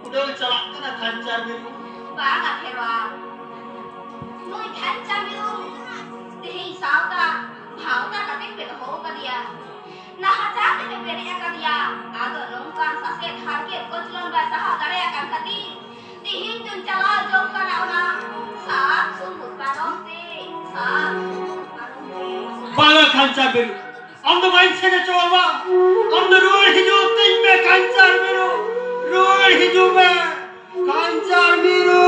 ᱩᱰᱟᱹᱣ ᱪᱟᱞᱟᱜ ᱠᱟᱱᱟ ᱠᱷᱟᱧᱪᱟ ᱢᱤᱨᱩ? ᱵᱟᱝᱟ ᱠᱷᱮᱨᱣᱟᱞ, ᱱᱩᱭ ᱠᱷᱟᱧᱪᱟ ᱢᱤᱨᱩ ᱛᱮᱦᱮᱧ ᱥᱟᱶᱛᱟ ᱵᱷᱟᱶᱛᱟ ᱠᱟᱛᱮ ᱯᱮ ᱫᱚᱦᱚ ᱟᱠᱟᱫᱮᱭᱟ, ᱱᱟᱦᱟᱪᱟᱨ ᱛᱮᱯᱮ ᱯᱮᱨᱮᱡ ᱟᱠᱟᱫᱮᱭᱟ᱾ ᱟᱫᱚ ᱱᱚᱝᱠᱟᱱ ᱥᱟᱥᱮᱛ ᱦᱟᱨᱠᱮᱛ ᱠᱚᱪᱞᱚᱱ ᱵᱟᱭ ᱥᱟᱦᱟᱣ ᱫᱟᱲᱮᱭᱟᱜ ᱠᱟᱱ ᱠᱷᱟᱹᱛᱤᱨ ᱛᱤᱦᱤᱧ ᱫᱚᱧ ᱪᱟᱞᱟᱣ ᱡᱚᱝ ᱠᱟᱱᱟ ᱚᱱᱟ ᱥᱟᱛ ᱥᱩᱢᱩᱫ ᱯᱟᱨᱚᱢ ᱛᱮ, ᱥᱟᱛ ᱥᱩᱢᱩᱫ ᱯᱟᱨᱚᱢ ᱛᱮ᱾ ᱵᱟᱝᱟ ᱠᱷᱟᱧᱪᱟ ᱢᱤᱨᱩ, ᱟᱢ ᱫᱚ ᱵᱟᱹᱧ ᱥᱮᱱ ᱦᱚᱪᱚᱣᱟᱢᱟ᱾ ᱟᱢ ᱫᱚ ᱨᱩᱣᱟᱹᱲ ᱦᱤᱡᱩᱜ ᱛᱮ ᱢᱮ ᱠᱟᱧᱪᱟᱨ ᱢᱤᱨᱩ, ᱨᱩᱣᱟᱹᱲ ᱦᱤᱡᱩᱜ ᱢᱮ ᱠᱟᱧᱪᱟᱨ ᱢᱤᱨᱩ᱾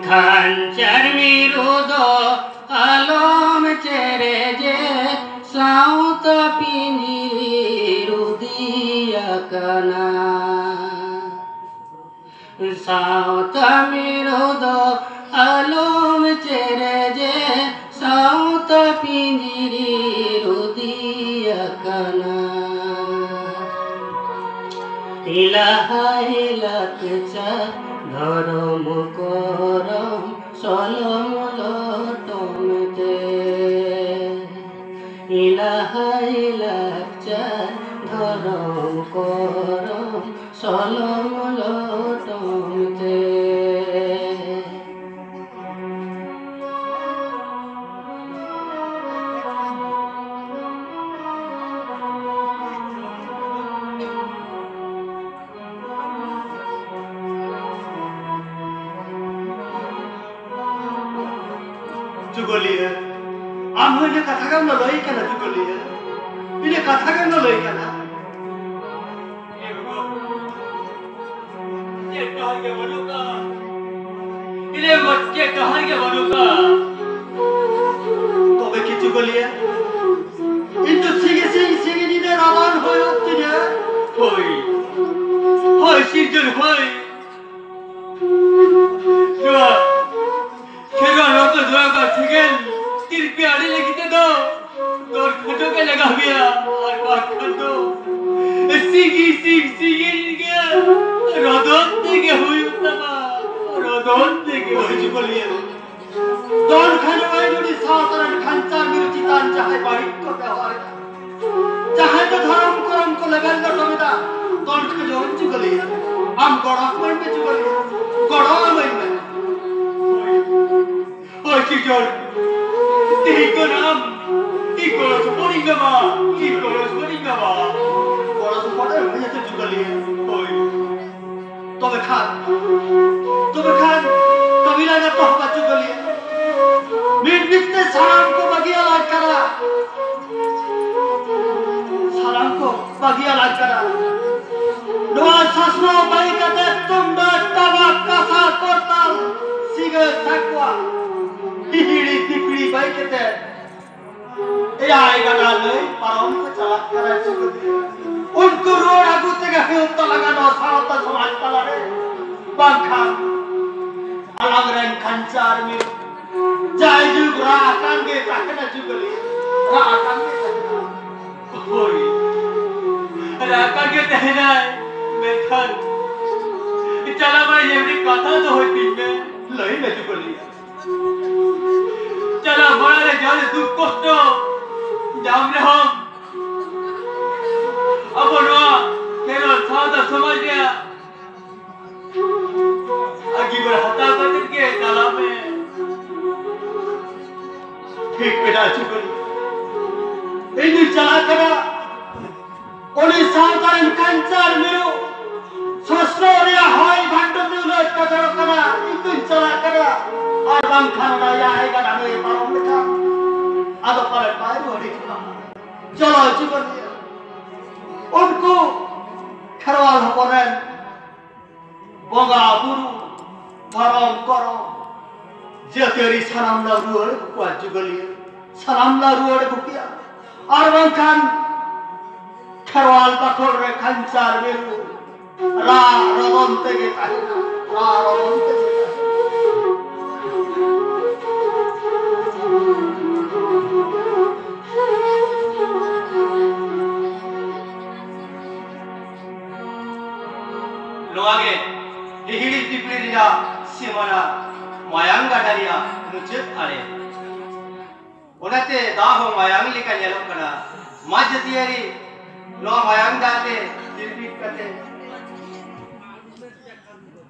ᱠᱟᱧᱪᱟᱨ ᱢᱤᱨᱩ ᱫᱚ ᱟᱞᱚᱢ ᱪᱮᱨᱮᱡᱮ, ᱥᱟᱶᱛᱟ ᱯᱤᱸᱡᱤᱨᱤ ᱨᱩᱫᱤ ᱟᱠᱟᱱᱟ᱾ ᱥᱟᱶᱛᱟ ᱢᱤᱨᱩ ᱫᱚ ᱟᱞᱚᱢ ᱪᱮᱨᱮᱡᱮ, ᱥᱟᱶᱛᱟ ᱯᱤᱸᱡᱤᱨᱤ ᱨᱩᱫᱤ ᱟᱠᱟᱱᱟ᱾ ᱞᱟᱦᱟᱭ ᱞᱟᱠᱪᱟᱨ ᱫᱷᱚᱨᱚᱢ ᱠᱚᱨᱚᱢ ᱥᱚᱞᱚᱢ ᱞᱚᱴᱚᱢ ᱛᱮ᱾ ᱞᱟᱦᱟᱭ ᱞᱟᱠᱪᱟᱨ ᱫᱷᱚᱨᱚᱢ ᱠᱚᱨᱚᱢ ᱥᱚᱞᱚᱢ ᱞᱚᱴᱚᱢ ᱛᱮ᱾ ᱡᱩᱜᱚᱞᱤᱭᱟᱹ, ᱟᱢ ᱦᱚᱸ ᱤᱱᱟᱹ ᱠᱟᱛᱷᱟ ᱜᱮᱢ ᱞᱟᱹᱞᱟᱹᱭ ᱠᱟᱱᱟ ᱡᱩᱜᱚᱞᱤᱭᱟᱹ, ᱤᱱᱟᱹ ᱠᱟᱛᱷᱟ ᱜᱮᱢ ᱞᱟᱹᱞᱟᱹᱭ ᱠᱟᱱᱟ᱾ ᱪᱮᱫ ᱰᱟᱦᱟᱨ ᱜᱮ ᱵᱟᱹᱱᱩᱜᱼᱟ, ᱤᱱᱟᱹ ᱢᱟ ᱪᱮᱫ ᱰᱟᱦᱟᱨ ᱜᱮ ᱵᱟᱹᱱᱩᱜᱼᱟ᱾ ᱛᱚᱵᱮ ᱠᱤ ᱡᱩᱜᱚᱞᱤᱭᱟᱹ, ᱤᱧ ᱫᱚ ᱥᱤᱧ ᱥᱤᱧ ᱥᱤᱧ ᱧᱤᱫᱟᱹ ᱨᱟᱵᱟᱝ ᱦᱩᱭᱩᱜ ᱛᱤᱧᱟᱹ᱾ ᱦᱳᱭ, ᱦᱳᱭ, ᱥᱤᱨᱡᱚᱱ ᱦᱳᱭ᱾ ᱱᱚᱣᱟ ᱠᱷᱮᱨᱣᱟᱲ ᱦᱚᱯᱚᱱ ᱱᱚᱣᱟ ᱠᱚ ᱥᱮᱸᱜᱮᱞ ᱛᱤᱨᱯᱤ ᱟᱲᱮ ᱞᱟᱹᱜᱤᱫ ᱛᱮᱫᱚ ᱫᱚᱨ ᱠᱷᱟᱸᱰᱚ ᱜᱮ ᱞᱟᱜᱟᱣ ᱢᱮᱭᱟ, ᱟᱨ ᱵᱟᱝᱠᱷᱟᱱ ᱫᱚ ᱥᱤᱜᱤ ᱥᱤᱜ ᱥᱤᱜᱤ ᱜᱮ ᱨᱚᱫᱚᱱ ᱛᱮᱜᱮ ᱦᱩᱭᱩᱜ ᱛᱟᱢᱟ, ᱨᱚᱫᱚᱱ ᱛᱮᱜᱮ ᱦᱩᱭᱩᱜ ᱛᱟᱢᱟ᱾ ᱫᱚᱱ ᱠᱷᱟᱱ ᱱᱚᱜᱼᱚᱭ ᱱᱩᱭ ᱥᱟᱶᱛᱟ ᱨᱮᱱ ᱠᱷᱟᱧᱪᱟᱨ ᱢᱤᱨᱩ ᱪᱮᱛᱟᱱ ᱡᱟᱦᱟᱸᱭ ᱵᱟᱹᱲᱤᱡ ᱠᱚ ᱵᱮᱣᱦᱟᱨ ᱮᱫᱟ, ᱡᱟᱦᱟᱸᱭ ᱫᱚ ᱫᱷᱚᱨᱚᱢ ᱠᱚᱨᱚᱢ ᱠᱚ ᱞᱮᱵᱮᱫ ᱞᱚᱴᱚᱢ ᱮᱫᱟ, ᱫᱚᱱ ᱠᱷᱟᱱ ᱱᱚᱜᱼᱚᱭ ᱪᱩᱜᱟᱹᱞᱤᱭᱟᱹ, ᱟᱢ ᱜᱚᱲᱚ ᱠᱚ ᱮᱢ ᱯᱮ ᱪᱩᱜᱟᱹᱞᱤᱭᱟᱹ, ᱜᱚᱲᱚ ᱮᱢᱟᱹᱧ ᱢᱮ᱾ ᱦᱳᱭ ᱪᱤᱪᱚᱲ, ᱛᱮᱦᱮᱧ ᱠᱷᱚᱱ ᱟᱢ ᱤᱧ ᱜᱚᱲᱚ ᱥᱚᱯᱚᱦᱚᱫ ᱤᱧ ᱮᱢᱟᱢᱟ, ᱤᱧ ᱜᱚᱲᱚ ᱥᱚᱯᱚᱦᱚᱫ ᱤᱧ ᱮᱢᱟᱢᱟ᱾ ᱛᱚᱵᱮ ᱠᱷᱟᱱ ᱠᱟᱹᱢᱤ ᱞᱟᱸᱜᱟ ᱛᱚ ᱵᱟᱹᱪᱩᱜ ᱜᱚᱞᱤᱭᱟ᱾ ᱢᱤᱫ ᱢᱤᱫ ᱛᱮ ᱥᱟᱱᱟᱢ ᱠᱚ ᱵᱟᱹᱜᱤ ᱟᱞᱟᱝ ᱠᱟᱱᱟ᱾ ᱥᱟᱱᱟᱢ ᱠᱚ ᱵᱟᱹᱜᱤ ᱟᱞᱟᱝ ᱠᱟᱱᱟ᱾ ᱱᱚᱣᱟ ᱥᱟᱥᱱᱟ ᱵᱟᱹᱜᱤ ᱠᱟᱛᱮ ᱛᱩᱢᱫᱟᱜ, ᱴᱟᱢᱟᱠ, ᱠᱟᱥᱟ, ᱠᱚᱨᱛᱟᱞ, ᱥᱤᱸᱜᱟᱹ, ᱥᱟᱠᱣᱟ, ᱦᱤᱦᱤᱲᱤ ᱯᱤᱯᱤᱲᱤ ᱵᱟᱹᱜᱤ ᱠᱟᱛᱮ ᱮᱭᱟᱭ ᱜᱟᱰᱟ ᱱᱟᱹᱭ ᱯᱟᱨᱚᱢ ᱠᱚ ᱪᱟᱞᱟᱜ ᱠᱟᱱᱟ ᱪᱤᱠᱟᱹᱛᱮ? ᱩᱱᱠᱩ ᱨᱩᱣᱟᱹᱲ ᱟᱹᱜᱩ ᱛᱮᱜᱮ ᱦᱩᱭᱩᱜ ᱛᱟᱞᱟᱝᱟ ᱱᱚᱣᱟ ᱥᱟᱶᱛᱟ ᱥᱚᱢᱟᱡᱽ ᱛᱟᱞᱟᱨᱮ᱾ ᱵᱟᱝᱠᱷᱟᱱ ᱟᱞᱟᱝ ᱨᱮᱱ ᱠᱷᱟᱧᱪᱟᱨ ᱢᱤᱨᱩ ᱡᱟᱭᱡᱩᱜᱽ ᱨᱟᱜ ᱟᱠᱟᱱ ᱜᱮ ᱛᱟᱦᱮᱱᱟ ᱡᱩᱜᱟᱹᱞᱤ, ᱨᱟᱜ ᱟᱠᱟᱱ ᱜᱮ ᱛᱟᱦᱮᱱᱟ᱾ ᱦᱳᱭ, ᱨᱟᱜ ᱟᱠᱟᱱ ᱜᱮ ᱛᱟᱦᱮᱱᱟᱭ, ᱢᱮᱱᱠᱷᱟᱱ ᱪᱟᱞᱟᱣ ᱢᱟᱲᱟᱝ ᱮᱢᱱᱤ ᱠᱟᱛᱷᱟ ᱫᱚᱦᱚᱭ ᱛᱤᱧ ᱢᱮ, ᱞᱟᱹᱭ ᱢᱮ ᱡᱩᱜᱟᱹᱞᱤ᱾ ᱪᱟᱞᱟᱣ ᱢᱟᱲᱟᱝ ᱨᱮ ᱡᱟᱦᱟᱸ ᱫᱩᱠ ᱠᱚᱥᱴᱚ ᱧᱟᱢ ᱨᱮᱦᱚᱸ, ᱟᱵᱚ ᱱᱚᱣᱟ ᱠᱷᱮᱨᱣᱟᱞ ᱥᱟᱶᱛᱟ ᱥᱚᱢᱟᱡᱽ ᱨᱮᱭᱟᱜ ᱟᱹᱜᱤᱵᱷᱟᱨ ᱦᱟᱛᱟᱣ ᱠᱟᱛᱮ ᱜᱮ ᱪᱟᱞᱟᱜ ᱢᱮ᱾ ᱴᱷᱤᱠ ᱢᱮᱱᱟᱜ ᱪᱩᱠᱟᱹᱱ᱾ ᱤᱧ ᱫᱩᱧ ᱪᱟᱞᱟᱜ ᱠᱟᱱᱟ᱾ ᱩᱱᱤ ᱥᱟᱶᱛᱟ ᱨᱮᱱ ᱠᱟᱧᱪᱟᱨ ᱢᱤᱨᱩ ᱥᱚᱥᱱᱚᱜ ᱨᱮᱭᱟᱜ ᱦᱚᱭ ᱵᱷᱟᱱᱰᱚ ᱛᱮ ᱩᱞᱟᱹᱴ ᱠᱟᱪᱟᱲᱚᱜ ᱠᱟᱱᱟ᱾ ᱤᱧ ᱫᱩᱧ ᱪᱟᱞᱟᱜ ᱠᱟᱱᱟ᱾ ᱟᱨ ᱵᱟᱝᱠᱷᱟᱱ ᱚᱱᱟ ᱮᱭᱟᱭ ᱜᱟᱰᱟ ᱱᱟᱹᱭ ᱯᱟᱨᱚᱢ ᱞᱮᱠᱷᱟᱱ ᱟᱫᱚ ᱯᱟᱞᱮ ᱵᱟᱭ ᱨᱩᱣᱟᱹᱲ ᱦᱤᱡᱩᱜᱼᱟ᱾ ᱪᱚᱞᱚ ᱦᱤᱡᱩᱜ ᱠᱟᱱ ᱜᱮᱭᱟ᱾ ᱩᱱᱠᱩ ᱠᱷᱮᱨᱣᱟᱞ ᱦᱚᱯᱚᱱ ᱨᱮᱱ ᱵᱚᱸᱜᱟ ᱵᱩᱨᱩ, ᱫᱷᱚᱨᱚᱢ ᱠᱚᱨᱚᱢ, ᱡᱟᱹᱛᱤᱭᱟᱹᱨᱤ ᱥᱟᱱᱟᱢ ᱞᱮ ᱨᱩᱣᱟᱹᱲ ᱟᱹᱜᱩ ᱠᱚᱣᱟ ᱡᱩᱜᱟᱹᱞᱤᱭᱟᱹ, ᱥᱟᱱᱟᱢ ᱞᱮ ᱨᱩᱣᱟᱹᱲ ᱟᱹᱜᱩ ᱠᱮᱭᱟ᱾ ᱟᱨ ᱵᱟᱝᱠᱷᱟᱱ ᱠᱷᱮᱨᱣᱟᱞ ᱵᱟᱠᱷᱳᱞ ᱨᱮ ᱠᱷᱟᱧᱪᱟᱨ ᱢᱤᱨᱩ ᱨᱟᱜ ᱨᱚᱫᱚᱱ ᱛᱮᱜᱮ ᱛᱟᱦᱮᱱᱟ, ᱨᱟᱜ ᱨᱚᱫᱚᱱ ᱛᱮᱜᱮ ᱛᱟᱦᱮᱱᱟ᱾ ᱱᱚᱣᱟ ᱜᱮ ᱦᱤᱦᱤᱲᱤ ᱯᱤᱯᱤᱲᱤ ᱨᱮᱭᱟᱜ ᱥᱤᱢᱟᱹᱱᱟ ᱢᱟᱭᱟᱝ ᱜᱟᱰᱟ ᱨᱮᱭᱟᱜ ᱢᱩᱪᱟᱹᱫ ᱟᱲᱮ᱾ ᱚᱱᱟᱛᱮ ᱫᱟᱜ ᱦᱚᱸ ᱢᱟᱭᱟᱝ ᱞᱮᱠᱟ ᱧᱮᱞᱚᱜ ᱠᱟᱱᱟ᱾ ᱢᱟ ᱡᱟᱹᱛᱤᱭᱟᱹᱨᱤ ᱱᱚᱣᱟ ᱢᱟᱭᱟᱝ ᱫᱟᱜ ᱛᱮ ᱛᱤᱨᱯᱤᱛ ᱠᱟᱛᱮ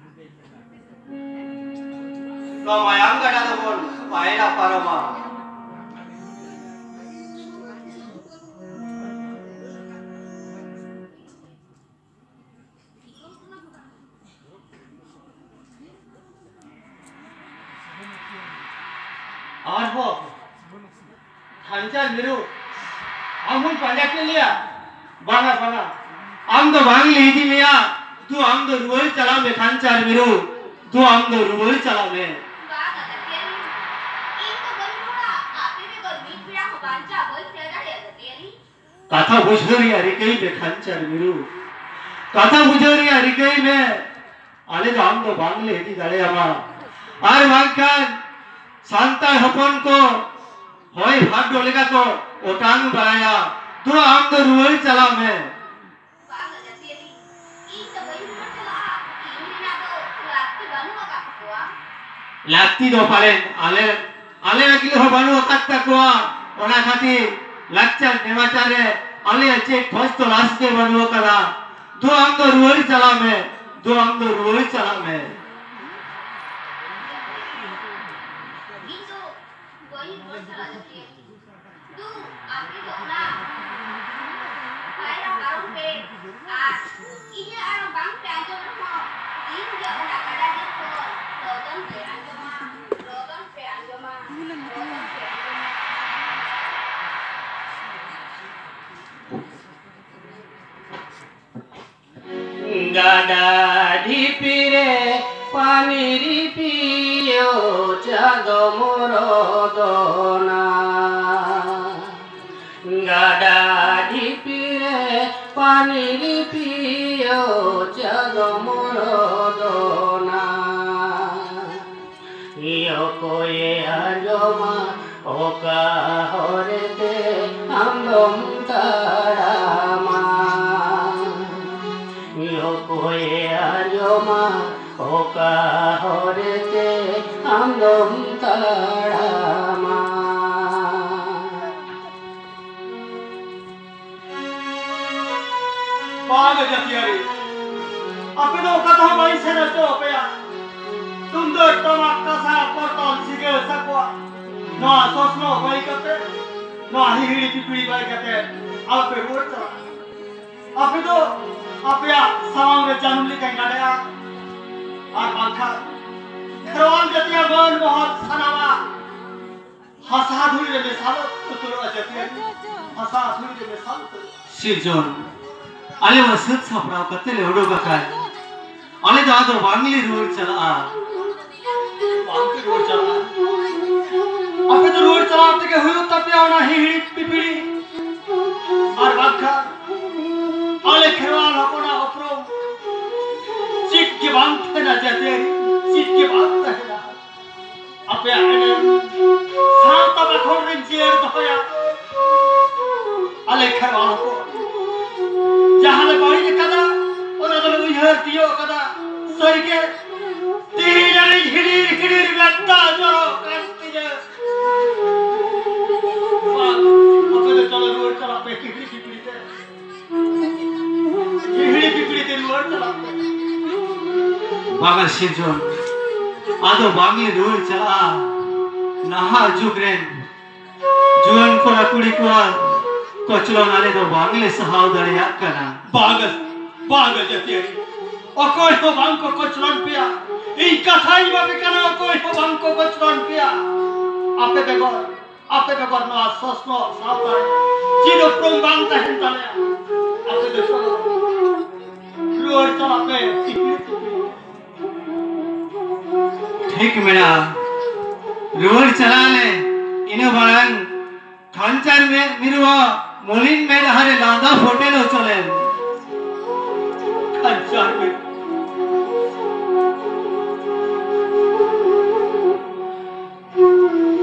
ᱱᱚᱣᱟ ᱢᱟᱭᱟᱝ ᱜᱟᱰᱟ ᱫᱚᱵᱚᱱ ᱯᱟᱭᱨᱟ ᱯᱟᱨᱚᱢᱟ᱾ ᱦᱚᱸ, ᱠᱷᱟᱧᱪᱟᱨ ᱢᱤᱨᱩ, ᱟᱢ ᱦᱚᱸᱢ ᱯᱟᱸᱡᱟ ᱠᱮᱫ ᱞᱮᱭᱟ? ᱵᱟᱝᱟ, ᱵᱟᱝᱟ, ᱟᱢ ᱫᱚ ᱵᱟᱝ ᱞᱮ ᱤᱫᱤ ᱢᱮᱭᱟ᱾ ᱫᱩ, ᱟᱢ ᱫᱚ ᱨᱩᱣᱟᱹᱲ ᱪᱟᱞᱟᱜ ᱢᱮ ᱠᱷᱟᱧᱪᱟᱨ ᱢᱤᱨᱩ, ᱫᱩ, ᱟᱢ ᱫᱚ ᱨᱩᱣᱟᱹᱲ ᱪᱟᱞᱟᱜ ᱢᱮ᱾ ᱵᱟᱝᱟ ᱡᱟᱹᱛᱤᱭᱟᱹᱨᱤ, ᱤᱧ ᱫᱚ ᱵᱟᱹᱧ ᱨᱩᱣᱟᱹᱲᱟ᱾ ᱟᱯᱮ ᱵᱮᱜᱚᱨ ᱢᱤᱫ ᱵᱮᱲᱟ ᱦᱚᱸ ᱵᱟᱧᱪᱟᱣ ᱵᱟᱹᱧ ᱛᱟᱦᱮᱸ ᱫᱟᱲᱮᱭᱟᱜᱼᱟ ᱡᱟᱹᱛᱤᱭᱟᱹᱨᱤ᱾ ᱠᱟᱛᱷᱟ ᱵᱩᱡᱷᱟᱹᱣ ᱨᱮᱭᱟᱜ ᱨᱤᱠᱟᱹᱭ ᱢᱮ ᱠᱷᱟᱧᱪᱟᱨ ᱢᱤᱨᱩ, ᱠᱟᱛᱷᱟ ᱵᱩᱡᱷᱟᱹᱣ ᱨᱮᱭᱟᱜ ᱨᱤᱠᱟᱹᱭ ᱢᱮ᱾ ᱟᱞᱮ ᱫᱚ ᱟᱢ ᱫᱚ ᱵᱟᱝ ᱞᱮ ᱤᱫᱤ ᱫᱟᱲᱮᱭᱟᱢᱟ᱾ ᱟᱨ ᱵᱟᱝᱠᱷᱟᱱ ᱥᱟᱱᱛᱟᱲ ᱦᱚᱯᱚᱱ ᱠᱚ ᱦᱚᱭ ᱵᱷᱟᱨᱰᱚ ᱞᱮᱠᱟ ᱠᱚ ᱚᱴᱟᱝ ᱵᱟᱲᱟᱭᱟ᱾ ᱛᱚ ᱟᱢ ᱫᱚ ᱨᱩᱣᱟᱹᱲ ᱪᱟᱞᱟᱜ ᱢᱮ᱾ ᱵᱟᱝ ᱡᱟᱹᱛᱤᱭᱟᱹᱨᱤ, ᱤᱧ ᱫᱚ ᱵᱟᱹᱧ ᱨᱩᱣᱟᱹᱲ ᱪᱟᱞᱟᱜᱼᱟ᱾ ᱤᱧ ᱨᱮᱱᱟᱜ ᱫᱚ ᱞᱟᱹᱠᱛᱤ ᱵᱟᱹᱱᱩᱜ ᱟᱠᱟᱫ ᱛᱟᱠᱚᱣᱟ᱾ ᱞᱟᱹᱠᱛᱤ ᱫᱚ ᱯᱟᱞᱮᱱ ᱟᱞᱮ, ᱟᱞᱮ ᱞᱟᱹᱜᱤᱫ ᱦᱚᱸ ᱵᱟᱹᱱᱩᱜ ᱟᱠᱟᱫ ᱛᱟᱠᱚᱣᱟ᱾ ᱚᱱᱟ ᱠᱷᱟᱹᱛᱤᱨ ᱞᱟᱠᱪᱟᱨ ᱱᱮᱢᱟᱪᱟᱨ ᱨᱮ ᱟᱞᱮᱭᱟᱜ ᱪᱮᱫ ᱴᱷᱚᱥ ᱛᱚᱞᱟᱥ ᱜᱮ ᱵᱟᱹᱱᱩᱜ ᱟᱠᱟᱫᱟ᱾ ᱫᱩ ᱟᱢ ᱫᱚ ᱨᱩᱣᱟᱹᱲ ᱪᱟᱞᱟᱜ ᱢᱮ, ᱫᱩ ᱟᱢ ᱫᱚ ᱨᱩᱣᱟᱹᱲ ᱪᱟᱞᱟᱜ ᱢᱮ᱾ ᱤᱧ ᱫᱚ ᱵᱟᱹᱧ ᱨᱩᱣᱟᱹᱲ ᱪᱟᱞᱟᱜ ᱞᱟᱹᱜᱤᱫ᱾ ᱫᱩ, ᱟᱯᱮ ᱫᱚ ᱚᱱᱟ ᱯᱟᱭᱨᱟ ᱯᱟᱨᱚᱢ ᱯᱮ ᱟᱨ ᱤᱧᱟᱹᱜ ᱟᱲᱟᱝ ᱵᱟᱝ ᱯᱮ ᱟᱸᱡᱚᱢ ᱨᱮᱦᱚᱸ, ᱫᱤᱱ ᱜᱮ ᱚᱱᱟ ᱜᱟᱰᱟ ᱰᱷᱤᱯ ᱠᱷᱚᱱ ᱨᱚᱫᱚᱱ ᱯᱮ ᱟᱸᱡᱚᱢᱟ, ᱨᱚᱫᱚᱱ ᱯᱮ ᱟᱸᱡᱚᱢᱟ, ᱨᱚᱫᱚᱱ ᱯᱮ ᱟᱸᱡᱚᱢᱟ᱾ ᱜᱟᱰᱟ ᱰᱷᱤᱯᱤ ᱨᱮ ᱯᱟᱱᱤ ᱨᱤᱯᱤᱭᱳ ᱪᱟᱫᱚᱢ ᱨᱚᱫᱚᱱᱟ᱾ ᱜᱟᱰᱟ ᱰᱷᱤᱯᱤ ᱨᱮ ᱯᱟᱱᱤ ᱨᱤᱯᱤᱭᱳ ᱪᱟᱫᱚᱢ ᱨᱚᱫᱚᱱᱟ᱾ ᱚᱠᱚᱭᱮ ᱟᱸᱡᱚᱢᱟ ᱚᱠᱟ ᱦᱚᱨ ᱛᱮ ᱟᱢ ᱫᱚᱢ ᱛᱟᱲᱟᱢᱟ? ᱚᱠᱚᱭᱮ ᱟᱸᱡᱚᱢᱟ ᱚᱠᱟ ᱦᱚᱨ ᱛᱮ ᱟᱢ ᱫᱚᱢ ᱛᱟᱲᱟᱢᱟ? ᱵᱟᱝ ᱡᱟᱹᱛᱤᱭᱟᱹᱨᱤ, ᱟᱯᱮ ᱫᱚ ᱚᱠᱟ ᱛᱮᱦᱚᱸ ᱵᱟᱹᱧ ᱥᱮᱱ ᱦᱚᱪᱚ ᱟᱯᱮᱭᱟ᱾ ᱛᱩᱢᱫᱟᱹᱜ, ᱴᱟᱢᱟᱠ, ᱠᱟᱸᱥᱟ, ᱠᱚᱨᱛᱟᱞ, ᱥᱤᱸᱜᱟᱹ, ᱥᱟᱠᱣᱟ, ᱱᱚᱣᱟ ᱥᱚᱥᱱᱚᱜ ᱵᱟᱹᱜᱤ ᱠᱟᱛᱮ, ᱱᱚᱣᱟ ᱦᱤᱦᱤᱲᱤ ᱯᱤᱯᱤᱲᱤ ᱵᱟᱹᱜᱤ ᱠᱟᱛᱮ ᱟᱞᱚᱯᱮ ᱨᱩᱣᱟᱹᱲ ᱪᱟᱞᱟᱜᱼᱟ᱾ ᱟᱯᱮ ᱫᱚ ᱟᱯᱮᱭᱟᱜ ᱥᱟᱢᱟᱝ ᱨᱮ ᱡᱟᱹᱱᱩᱢ ᱞᱮᱠᱟᱧ ᱞᱟᱰᱮᱜᱼᱟ, ᱟᱨ ᱵᱟᱝᱠᱷᱟᱱ ᱠᱷᱮᱨᱣᱟᱞ ᱡᱟᱹᱛᱤᱭᱟᱜ ᱢᱟᱹᱱ ᱢᱚᱦᱚᱛ ᱥᱟᱱᱟᱢᱟᱜ ᱦᱟᱥᱟ ᱫᱷᱩᱲᱤ ᱨᱮ ᱢᱮᱥᱟᱞ ᱩᱛᱟᱹᱨᱚᱜᱼᱟ ᱡᱟᱹᱛᱤᱭᱟᱹᱨᱤ᱾ ᱦᱟᱥᱟ ᱫᱷᱩᱲᱤ ᱨᱮ ᱢᱮᱥᱟᱞ ᱩᱛᱟᱹᱨᱚᱜᱼᱟ᱾ ᱥᱤᱨᱡᱚᱱ, ᱟᱞᱮ ᱢᱟ ᱥᱟᱹᱛ ᱥᱟᱯᱲᱟᱣ ᱠᱟᱛᱮ ᱞᱮ ᱩᱰᱩᱠ ᱟᱠᱟᱱ᱾ ᱟᱞᱮ ᱫᱚ ᱟᱫᱚ ᱵᱟᱝᱞᱮ ᱨᱩᱣᱟᱹᱲ ᱪᱟᱞᱟᱜᱼᱟ᱾ ᱵᱟᱝᱯᱮ ᱨᱩᱣᱟᱹᱲ ᱪᱟᱞᱟᱜᱼᱟ? ᱟᱯᱮ ᱫᱚ ᱨᱩᱣᱟᱹᱲ ᱪᱟᱞᱟᱣ ᱛᱮᱜᱮ ᱦᱩᱭᱩᱜ ᱛᱟᱯᱮᱭᱟ ᱚᱱᱟ ᱦᱤᱦᱤᱲᱤ ᱯᱤᱯᱤᱲᱤ᱾ ᱟᱨ ᱵᱟᱝᱠᱷᱟᱱ ᱟᱞᱮ ᱠᱷᱮᱨᱣᱟᱞ ᱦᱚᱯᱚᱱᱟᱜ ᱩᱯᱨᱩᱢ ᱪᱮᱫ ᱜᱮ ᱵᱟᱝ ᱛᱟᱦᱮᱱᱟ ᱡᱟᱹᱛᱤᱭᱟᱹᱨᱤ, ᱪᱮᱫ ᱜᱮ ᱵᱟᱝ ᱛᱟᱦᱮᱱᱟ᱾ ᱟᱯᱮᱭᱟᱜ ᱮᱱᱮᱢ ᱥᱟᱶᱛᱟ ᱵᱟᱠᱷᱳᱞ ᱨᱮᱧ ᱡᱤᱭᱟᱹᱲ ᱫᱚᱦᱚᱭᱟ᱾ ᱟᱞᱮ ᱠᱷᱮᱨᱣᱟᱞ ᱦᱚᱯᱚᱱ ᱡᱟᱦᱟᱸ ᱞᱮ ᱵᱟᱹᱲᱤᱡ ᱟᱠᱟᱫᱟ, ᱚᱱᱟ ᱫᱚᱞᱮ ᱩᱭᱦᱟᱹᱨ ᱛᱤᱭᱳᱜ ᱟᱠᱟᱫᱟ᱾ ᱥᱟᱹᱨᱤᱜᱮ, ᱛᱤᱦᱤᱧ ᱟᱹᱱᱤᱡ ᱦᱤᱰᱤᱨ ᱦᱤᱰᱤᱨ ᱢᱮᱫ ᱫᱟᱜ ᱡᱚᱨᱚᱜ ᱠᱟᱱ ᱛᱤᱧᱟᱹ᱾ ᱵᱟᱝ, ᱟᱯᱮ ᱫᱚ ᱪᱚᱞᱚ ᱨᱩᱣᱟᱹᱲ ᱪᱟᱞᱟᱜ ᱯᱮ ᱦᱤᱦᱤᱲᱤ ᱯᱤᱯᱤᱲᱤ ᱛᱮ᱾ ᱦᱤᱦᱤᱲᱤ ᱯᱤᱯᱤᱲᱤ ᱛᱮ ᱨᱩᱣᱟᱹᱲ ᱪᱟᱞᱟᱜ ᱯᱮ᱾ ᱵᱟᱝᱟ ᱥᱤᱨᱡᱚᱱ, ᱟᱫᱚ ᱵᱟᱝᱞᱮ ᱨᱩᱣᱟᱹᱲ ᱪᱟᱞᱟᱜᱼᱟ᱾ ᱱᱟᱦᱟᱜ ᱡᱩᱜᱽ ᱨᱮᱱ ᱡᱩᱣᱟᱹᱱ ᱠᱚᱲᱟ ᱠᱩᱲᱤ ᱠᱚᱣᱟᱜ ᱠᱚᱪᱞᱚᱱ ᱟᱞᱮ ᱫᱚ ᱵᱟᱝᱞᱮ ᱥᱟᱦᱟᱣ ᱫᱟᱲᱮᱭᱟᱜ ᱠᱟᱱᱟ᱾ ᱵᱟᱝᱟ, ᱵᱟᱝᱟ ᱡᱟᱹᱛᱤᱭᱟᱹᱨᱤ, ᱚᱠᱚᱭ ᱦᱚᱸ ᱵᱟᱝ ᱠᱚ ᱠᱚᱪᱞᱚᱱ ᱯᱮᱭᱟ᱾ ᱤᱧ ᱠᱟᱛᱷᱟᱧ ᱮᱢᱟᱯᱮ ᱠᱟᱱᱟ, ᱚᱠᱚᱭ ᱦᱚᱸ ᱵᱟᱝ ᱠᱚ ᱠᱚᱪᱞᱚᱱ ᱯᱮᱭᱟ᱾ ᱟᱯᱮ ᱵᱮᱜᱚᱨ, ᱟᱯᱮ ᱵᱮᱜᱚᱨ ᱱᱚᱣᱟ ᱥᱚᱥᱱᱚᱜ ᱥᱟᱶᱛᱟ ᱨᱮ ᱪᱮᱫ ᱩᱯᱨᱩᱢ ᱵᱟᱝ ᱛᱟᱦᱮᱱ ᱛᱟᱞᱮᱭᱟ᱾ ᱟᱯᱮ ᱫᱚ ᱪᱚᱞᱚ, ᱨᱩᱣᱟᱹᱲ ᱪᱟᱞᱟᱜ ᱯᱮ᱾ ᱴᱷᱤᱠ ᱢᱮᱱᱟᱜᱼᱟ, ᱨᱩᱣᱟᱹᱲ ᱪᱟᱞᱟᱜ ᱟᱞᱮ᱾ ᱤᱱᱟᱹ ᱢᱟᱲᱟᱝ ᱠᱷᱟᱧᱪᱟᱨ ᱢᱮ-, ᱢᱤᱨᱩᱣᱟᱜ ᱢᱚᱞᱤᱱ ᱢᱮᱫᱦᱟ ᱨᱮ ᱞᱟᱸᱫᱟ ᱯᱷᱚᱴᱮᱞ ᱦᱚᱪᱚ ᱞᱮᱢ᱾ ᱠᱷᱟᱧᱪᱟᱨ ᱢᱤᱨᱩ,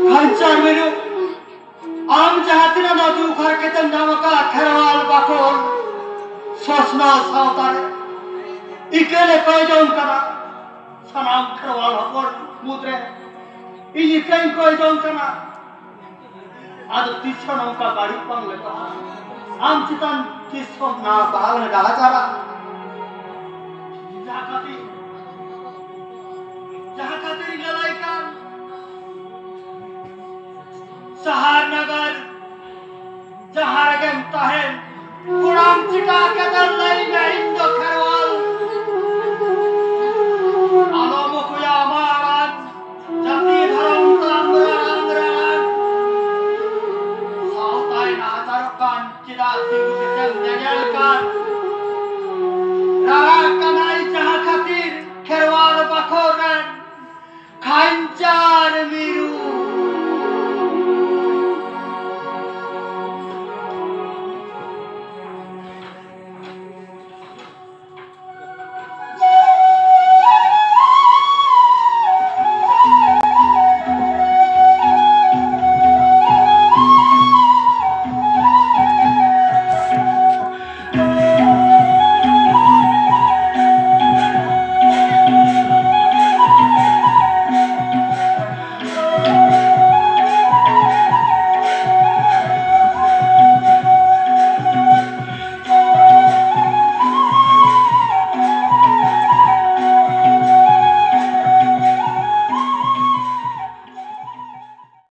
ᱠᱷᱟᱧᱪᱟᱨ ᱢᱤᱨᱩ, ᱟᱢ ᱡᱟᱦᱟᱸ ᱛᱤᱱᱟᱹᱜ ᱱᱚᱣᱟ ᱫᱩᱠ ᱦᱟᱨᱠᱮᱛᱮᱢ ᱧᱟᱢ ᱟᱠᱟᱫ, ᱠᱷᱮᱨᱣᱟᱞ ᱵᱟᱠᱷᱳᱞ ᱥᱚᱥᱱᱟ ᱥᱟᱶᱛᱟ ᱨᱮ ᱤᱠᱟᱹ ᱞᱮ ᱠᱚᱭ ᱡᱚᱝ ᱠᱟᱱᱟ᱾ ᱥᱟᱱᱟᱢ ᱠᱷᱮᱨᱣᱟᱞ ᱦᱚᱯᱚᱱ ᱢᱩᱫᱽᱨᱮ ᱤᱧ ᱤᱠᱟᱹᱧ ᱠᱚᱭ ᱡᱚᱝ ᱠᱟᱱᱟ᱾ ᱟᱫᱚ ᱛᱤᱥ ᱦᱚᱸ ᱱᱚᱝᱠᱟ ᱵᱟᱹᱲᱤᱡ ᱵᱟᱝ ᱞᱮ ᱠᱚᱨᱟᱣᱟ᱾ ᱟᱢ ᱪᱮᱛᱟᱱ ᱛᱤᱥ ᱦᱚᱸ ᱱᱟ ᱵᱟᱝ ᱞᱮ ᱰᱟᱦᱟᱪᱟᱨᱟ᱾ ᱡᱟᱦᱟᱸ ᱠᱷᱟᱹᱛᱤᱨ, ᱡᱟᱦᱟᱸ ᱠᱷᱟᱹᱛᱤᱨ ᱤᱧ ᱞᱟᱹᱞᱟᱹᱭ ᱠᱟᱱ ᱥᱟᱦᱟᱨ ᱱᱟᱜᱟᱨ ᱡᱟᱦᱟᱸ ᱨᱮᱜᱮᱢ ᱛᱟᱦᱮᱱ, ᱠᱚᱲᱟᱢ ᱪᱤᱠᱟ ᱠᱟᱛᱮ ᱞᱟᱹᱭ ᱢᱮ, ᱤᱧ ᱫᱚ ᱠᱷᱮᱨᱣᱟᱞ᱾ ᱟᱞᱚᱢ ᱚᱠᱚᱭᱟ ᱟᱢᱟᱜ ᱟᱲᱟᱝ, ᱡᱟᱹᱛᱤ ᱫᱷᱚᱨᱚᱢ ᱛᱟᱢ ᱨᱟᱲᱟᱝ ᱨᱟᱲᱟᱝ᱾ ᱛᱤᱸᱜᱩ ᱠᱟᱛᱮᱢ ᱧᱮᱧᱮᱞ ᱠᱟᱱ, ᱨᱟᱨᱟᱜ ᱠᱟᱱᱟᱭ ᱡᱟᱦᱟᱸ ᱠᱷᱟᱹᱛᱤᱨ ᱠᱷᱮᱨᱣᱟᱲ ᱵᱟᱠᱷᱳᱞ